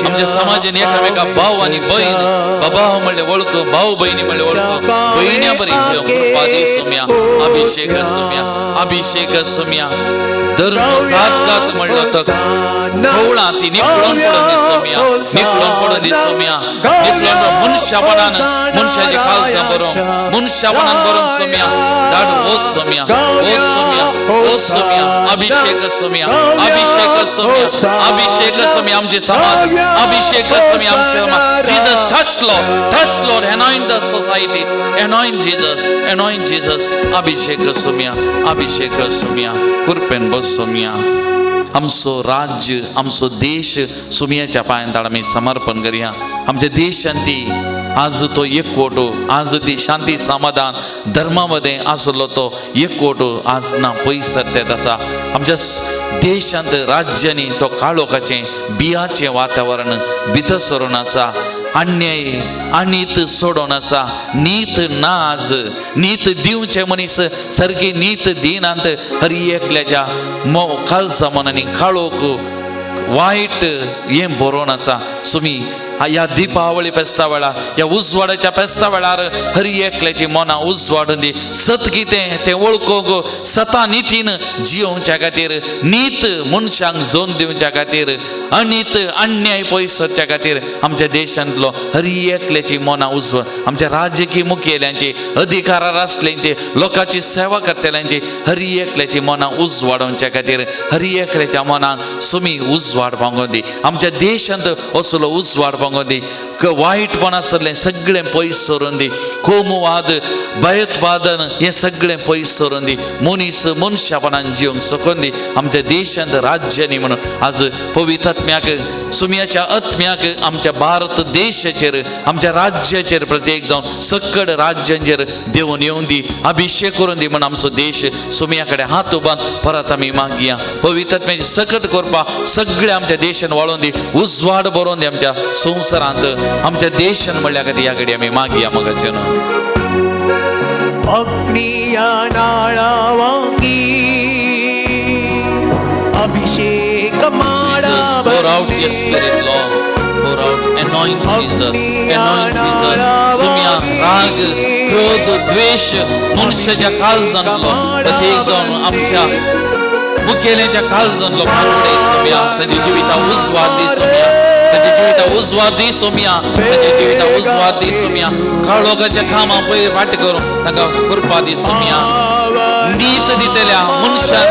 आमच्या समाजेन एकामेका भाव आनी बहीण बाबा म्हणले वळख, भाव भयणी म्हणले वळख, भयण्या बरी कृपा दी सोमया. अभिषेक सोमया, अभिषेक सोमया. धर्म जात कात म्हणलो तर कवळां ती निकळून पडून दी सोमया, निकळून पडून दी सोमया, निकळून मनशापणान मनशाची काळजां बरोवंक मनशापणान बरोवंक सोमया धाड. ओ सोमया, ओ सोमया, ओ सोमया, अभिषेक सोमया, अभिषेक सोमया, अभिषेक सोमया. आमचे समाज अभिषेक सोमया, आमचे समाज. Jesus touch Lord, touch Lord, anoint the society, anoint Jesus, anoint Jesus. अभिषेक सोमया, अभिषेक सोमया, कृपेन बस सोमया. आमचो राज्य आमचो देश सोमयाच्या पांयान ताण आमी समर्पण करया. आमच्या देशांत ती आज तो एकवट, आज ती शांती समाधान धर्मा मदें आसलो तो एकवट आज ना पयस सरतेत आसा. आमच्या देशांत राज्यांनी तो काळोखाचें बियाचें वातावरण भितर सरून आसा. अन्याय अनीत सोडोवन आसा, नीत ना. आज नीत दिवचे मनीस सारकी नीत दिनात. हरी एकल्याच्या काळजा मनांनी काळोख वायट हें बरोवन आसा. सुमी ह्या दीपावळी फेस्ता वेळार, ह्या उजवाडाच्या फेस्ता वेळार हरी एकल्याची मनां उजवाडून दी. सत कितें तें वळखूंक, सता नितीन जियोवच्या खातीर, नीत मनशांक जोन दिवच्या खातीर, अनीत अन्याय पयस करच्या खातीर आमच्या देशांतलो हरी एकल्याची मनां उजवाड, आमच्या राजकीय मुखेल्यांची, अधिकारार आसल्यांची, लोकांची सेवा करतल्यांची हरी एकल्याची मनां उजवाडोवच्या खातीर हरी एकल्याच्या मनाक सुमी उजवाड पावोवंक दी. आमच्या देशांत असलो उजवाड पावोवंक दी. वायटपण आसलें सगळें पयस सरून दी. कोमवाद, भयोत्पादन हें सगळें पयस सरून दी. मनीस मनशापणान जिवंक सकून दी आमच्या देशांत राज्यांनी. म्हणून आज पवित्र आत्म्याक, सुम्याच्या आत्म्याक आमच्या भारत देशाचेर, आमच्या राज्याचेर, प्रत्येक जावन सकड राज्यांचेर देवून येवन दी, अभिशेक करून दी. म्हण आमचो देश सुम्या कडेन हात उबान परत आमी मागया. पवित्र आत्म्याची सकत करपा सगळे आमच्या देशान वाळोवन दी, उजवाड बरोवन दी आमच्या संवसारांत, आमच्या देशान म्हणल्या खातीर ह्या घडी आमी मागया मगाचें. ಅಗ್ನಿಯ ನಾಳವಾಗಿ ಅಭಿಷೇಕ Jesus, pour out your spirit, Lord. Pour out, anoint Jesus, anoint Jesus. सुम्या राग, क्रोध, द्वेष मनशाच्या काळजांतलो प्रत्येक जावन आमच्या मुखेल्यांच्या काळजांतलो काडून सोम्या. तांच्या जिविता उजवाड दी सोम्या, तांच्या जिविता उजवाड दी सोम्या, तांच्या जिविता उजवाड दी सोम्या. काळोखाच्या कामां पयर वाट करून तांकां कृपा दी सोम्या. नीत दितल्या मनशाक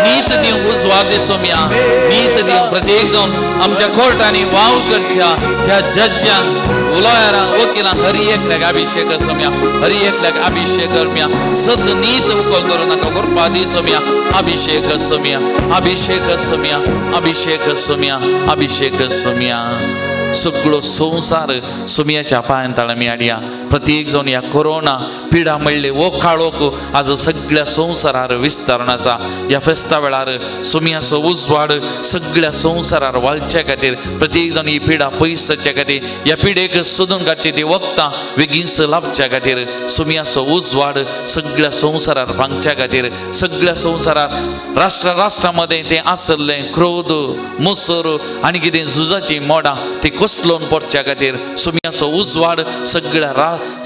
नीत दिवंक उजवाड दी सोम्या, नीत दिवंक. प्रत्येक जावन आमच्या कोर्टांनी वावर करच्या त्या जज्यांक, लॉयरांक, वकिलांक हरी एकल्याक अभिशेक सोम्या, हरी एकल्याक अभिशेक करम्या. सत नीत उकल करून तांकां कृपा दी सोम्या. अभिशेक सोम्या, अभिशेक सोम्या, अभिशेक सोम्या, अभिशेक सोम्या. सगळो संवसार सुम्याच्या पांयान आमी हाडया. प्रत्येक जावन ह्या कोरोना पिडा म्हणले हो काळोख आज सगळ्या संवसारार विस्तारून आसा. ह्या फेस्ता वेळार सुम्याचो उजवाड सगळ्या संवसारार वाळच्या खातीर, प्रत्येक जावन ही पिडा पयस जावच्या खातीर, ह्या पिडेक सोदून काडची ती वखदां बेगीनच लाभच्या खातीर, सुम्याचो उजवाड सगळ्या संवसारार पांगच्या खातीर, सगळ्या संवसारार राष्ट्रा राष्ट्रा मदें तें आसलें क्रोध, मुसर आनी कितें झुजाचीं मोडां ती कोसलोवन पडच्या खातीर सुम्याचो उजवाड सगळ्या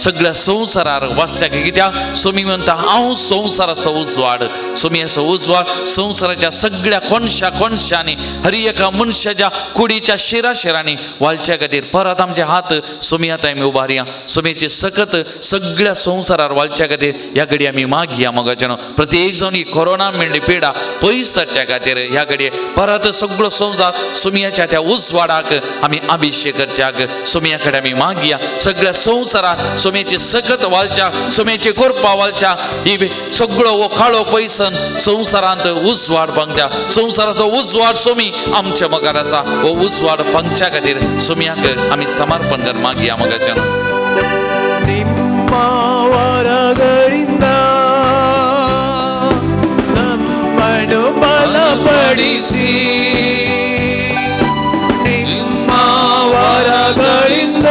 सगळ्या संवसारार वाचच्या. कित्याक सुमी म्हणटा हांव संवसाराचो उजवाड. सुम्याचो उजवाड संवसाराच्या सगळ्या कोनशा कोनशांनी, हर एका मनशाच्या कुडीच्या शिरा शिरांनी वाळच्या खातीर परत आमचे हात सुम्या आमी उबारया. सुम्याची सकत सगळ्या संवसारार वाळच्या खातीर ह्या घडी आमी मागया मोगाच्यानो. प्रत्येक जावन ही कोरोना म्हणली पिडा पयस जावच्या खातीर ह्या घडये परत सगळो संवसार सुम्याच्या त्या उजवाडाक आमी अभिशेक करच्याक सुम्या कडेन आमी मागया. सगळ्या संवसारात सुम्याची सकत वाळच्या, सुम्याची कृपा वाळच्या, ही सगळो हो काळो पयसन संवसारांत उजवाड पांगच्या. संवसाराचो उजवाड सुमी आमच्या मुखार आसा. हो उजवाड पांगच्या खातीर सुम्याक आमी समर्पण कर मागया मोगाच्यान. ನಿಮ್ಮ ವರಗಳಿಂದ ನಮ್ಮನ್ನು ಬಲಪಡಿಸಿ, ನಿಮ್ಮ ವರಗಳಿಂದ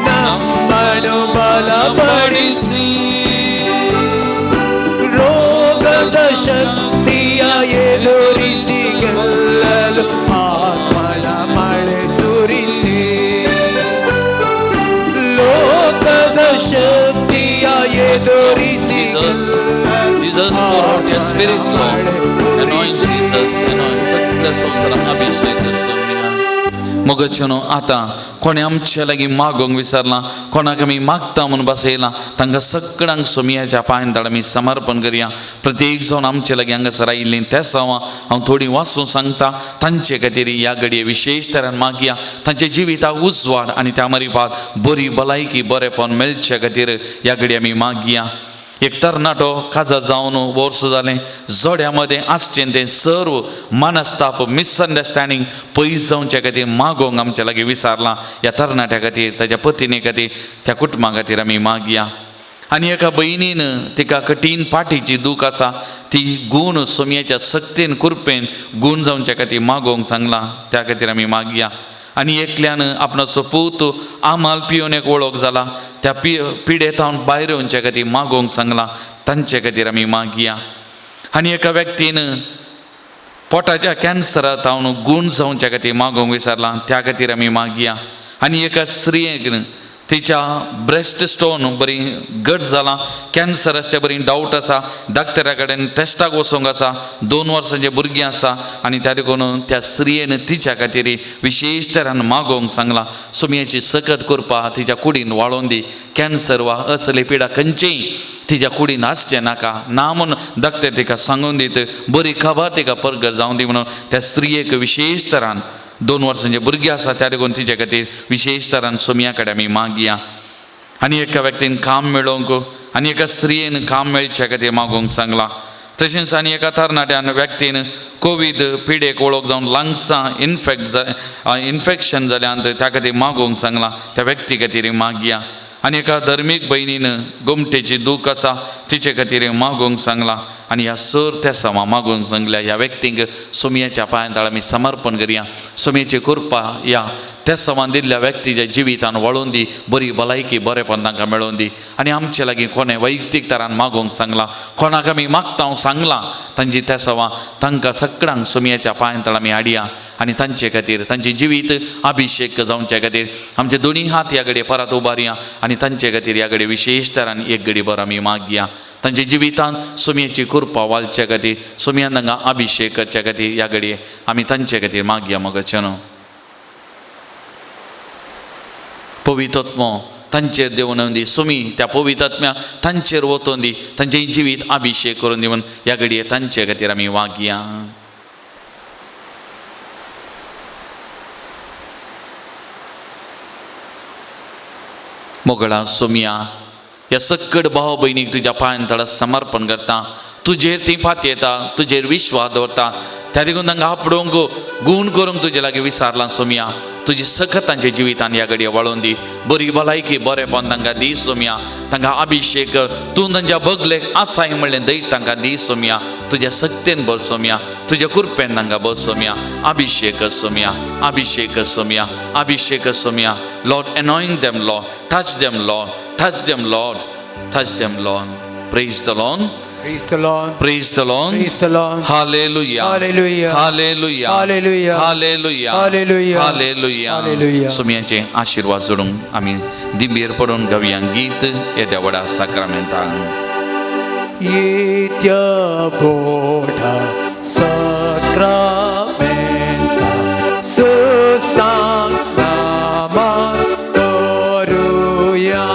ನಮ್ಮನ್ನು ಬಲಪಡಿಸಿ, ರೋಗದ ಶಕ್ತಿಯ ಎದುರಿಸಿ ಗೆಲ್ಲಲು ಆತ್ಮನ ಮಳೆ ಸುರಿಸಿ, ಲೋಕದ ಶಕ್ತಿಯ ಎದುರಿಸಿ. Jesus, Jesus, pour out your spirit, Lord. Anoint Jesus, anoint. सगळ्या संवसाराक अभिशेक सोम्या. मोगाचें आतां कोणें आमच्या लागीं मागोंक विसरलां, कोणाक आमी मागता म्हूण बसयलां, तांकां सगळ्यांक सोमयाच्या पांयान आमी समर्पण करया. प्रत्येक जावन आमचे लागीं हांगासर आयिल्लीं तेसांवां हांव थोडीं वाचून सांगता. तांचे खातीर ह्या घडये विशेश तरेन मागया. तांच्या जिविताक उजवाड आनी त्या मरिपात बरी भलायकी, बरेपण मेळचे खातीर ह्या घडये आमी मागया. एक तरणाटो काजार जावन वर्स जालें, जोड्या मदें आसचें तें सर्व मनस्ताप, मिसअंडरस्टँडींग पयस जावचे खातीर मागोंक आमच्या लागीं विसारलां. ह्या तरणाट्या खातीर, ताच्या पतिने खातीर, त्या कुटुंबा खातीर आमी मागया. आनी एका भयणीन तिका कठीण पाठीची दूख आसा, ती गूण सोमयेच्या सक्तेन कृपेन गूण जावचे खातीर मागोंक सांगलां, त्या खातीर आमी मागया. आनी एकल्यान आपणाचो पूत आमाल पिवन एक वळख जाला, त्या पिडेतावन भायर येवचे खातीर मागोंक सांगलां, तांचे खातीर आमी मागया. आनी एका व्यक्तीन पोटाच्या कॅन्सरा तावन गूण जावच्या खातीर मागोवंक विचारलां, त्या खातीर आमी मागया. आनी एका स्त्रियेक तिच्या ब्रेस्ट स्टोन बरी गट जाला, कॅन्सर आसच्या बरी डावट आसा, डाक्टरा कडेन टेस्टाक वचोंक आसा, 2 वर्सांचे भुरगीं आसा आनी त्या देखून त्या स्त्रियेन तिच्या खातीर विशेश तरान मागोवंक सांगलां. सोमयाची सकत करपा तिच्या कुडीन वाळोवन दी, कॅन्सर वा असली पिडा खंयचीय तिच्या कुडीन आसचें नाका ना म्हणून डॉक्टर तिका सांगून दीत, बरी खबर तिका परगट जावं दी म्हणून त्या स्त्रियेक विशेश तरान 2 वर्सांचे भुरगें आसा त्या देखून तिचे खातीर विशेश तरान सोमया कडेन आमी मागया. आनी एका व्यक्तीन काम मेळोवंक आनी एका स्त्रियेन काम मेळचे खातीर मागोवंक सांगलां. तशेंच आनी एका तरणाट्यान व्यक्तीन कोवीड पिडेक वळख जावन लंग्सां इन्फेक्शन जाल्यान त्या खातीर मागोवंक सांगलां, त्या व्यक्ती खातीर मागया. आनी एका धर्मीक भयणीन गोमटेची दूख आसा तिचे खातीर मागोवंक सांगलां. आनी ह्या सर त्या समा मागोवंक सांगल्या ह्या व्यक्तींक सोमयाच्या पांयां तळा आमी समर्पण करया. सोमयाची कृपा ह्या त्या समान दिल्ल्या व्यक्तीच्या जिवितान वळोवन दी, बरी भलायकी बरेपण तांकां मेळोवन दी. आनी आमचे लागीं कोणें वैयक्तीक तरान मागोवंक सांगलां, कोणाक आमी मागता हांव सांगलां तांची त्या सवा तांकां सगळ्यांक सोमयाच्या पांयां तळा आमी हाडया आनी तांचे खातीर तांचे जिवीत अभिशेक जावचे खातीर आमचे दोनी हात ह्या घडये परत उबारया आनी तांचे खातीर ह्या घडये विशेश तरान एक घडी भर आमी मागया. तांच्या जिवितान सोमयेची कृपा वालच्या खातीर सोमयान तांकां अभिशेक करच्या खातीर ह्या घडये आमी तांचे खातीर मागया. मगचें न्हू पवित्रत्मो तांचेर देवून दी, सोमी त्या पवित्रत्म्या तांचेर वतोवन दी, तांचें जिवीत अभिशेक करून दिवन ह्या घडये तांचे खातीर आमी वागया. मोगळा सोमया ह्या सक्कड भाव भयणीक तुज्या पांयां तळा समर्पण करता, तुजेर ती पातयेता, तुजेर विश्वास दवरता, त्या देखून तांकां आपडोवंक गूण करूंक तुजे लागीं विसारलां सोमया. तुजी सकत तांच्या जिवितान ह्या घडये वाळोवन दी, बरी भलायकी बरेपण तांकां दी सोमया. तांकां अभिशेक तूं तांच्या बगलेक आसाय म्हणलें दैत तांकां दी सोमया. तुज्या सक्तेन भर सोमया, तुज्या कृपेन तांकां भर सोमया. अभिशेक सोमया, अभिशेक सोमया, अभिशेक Somaiya. Lord anoint them, Lord touch them, Lord touch them, Lord touch them, Lord. Praise the Lord. Praise the Lord. Praise the Lord. Praise the Lord. Hallelujah. Hallelujah. Hallelujah. Hallelujah. Hallelujah. Hallelujah. Hallelujah. Hallelujah. सोमयाचे आशिर्वाद जोडूंक आमी दिंबेर पडून गावया गीत येद्या व्हडा साक्रामेंतान. येत्या व्हडा साक्रामेंता सुस्तांक नामा करुया,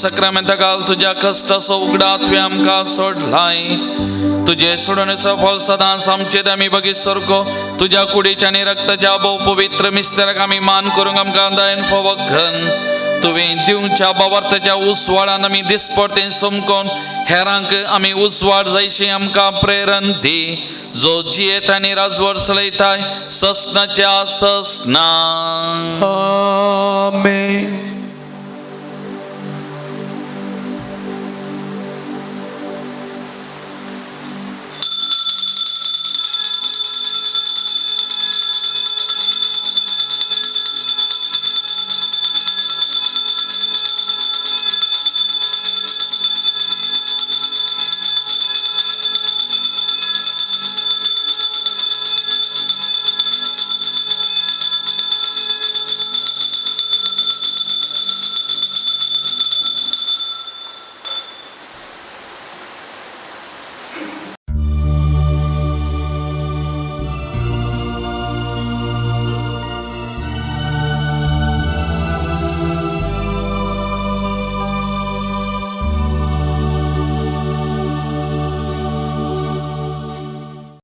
साक्रामेंता घाल तुज्या कश्टाचो उगडा तुवें आमकां सोडलाय, तुजे सोडणेचो फल सदांच आमचेर आमी बगीत सारको तुज्या कुडीच्या आनी रक्ताच्या भोव पवित्र मिस्तेराक आमी मान करूंक आमकां दयन फोवघन तुवें दिवच्या बावार्थाच्या उजवाडान आमी दिसपडतें समकोन हेरांक आमी उजवाड जायशी आमकां प्रेरण दी, जो जियेत आनी राजवट चलयताय ससनाच्या ससना. आमेन.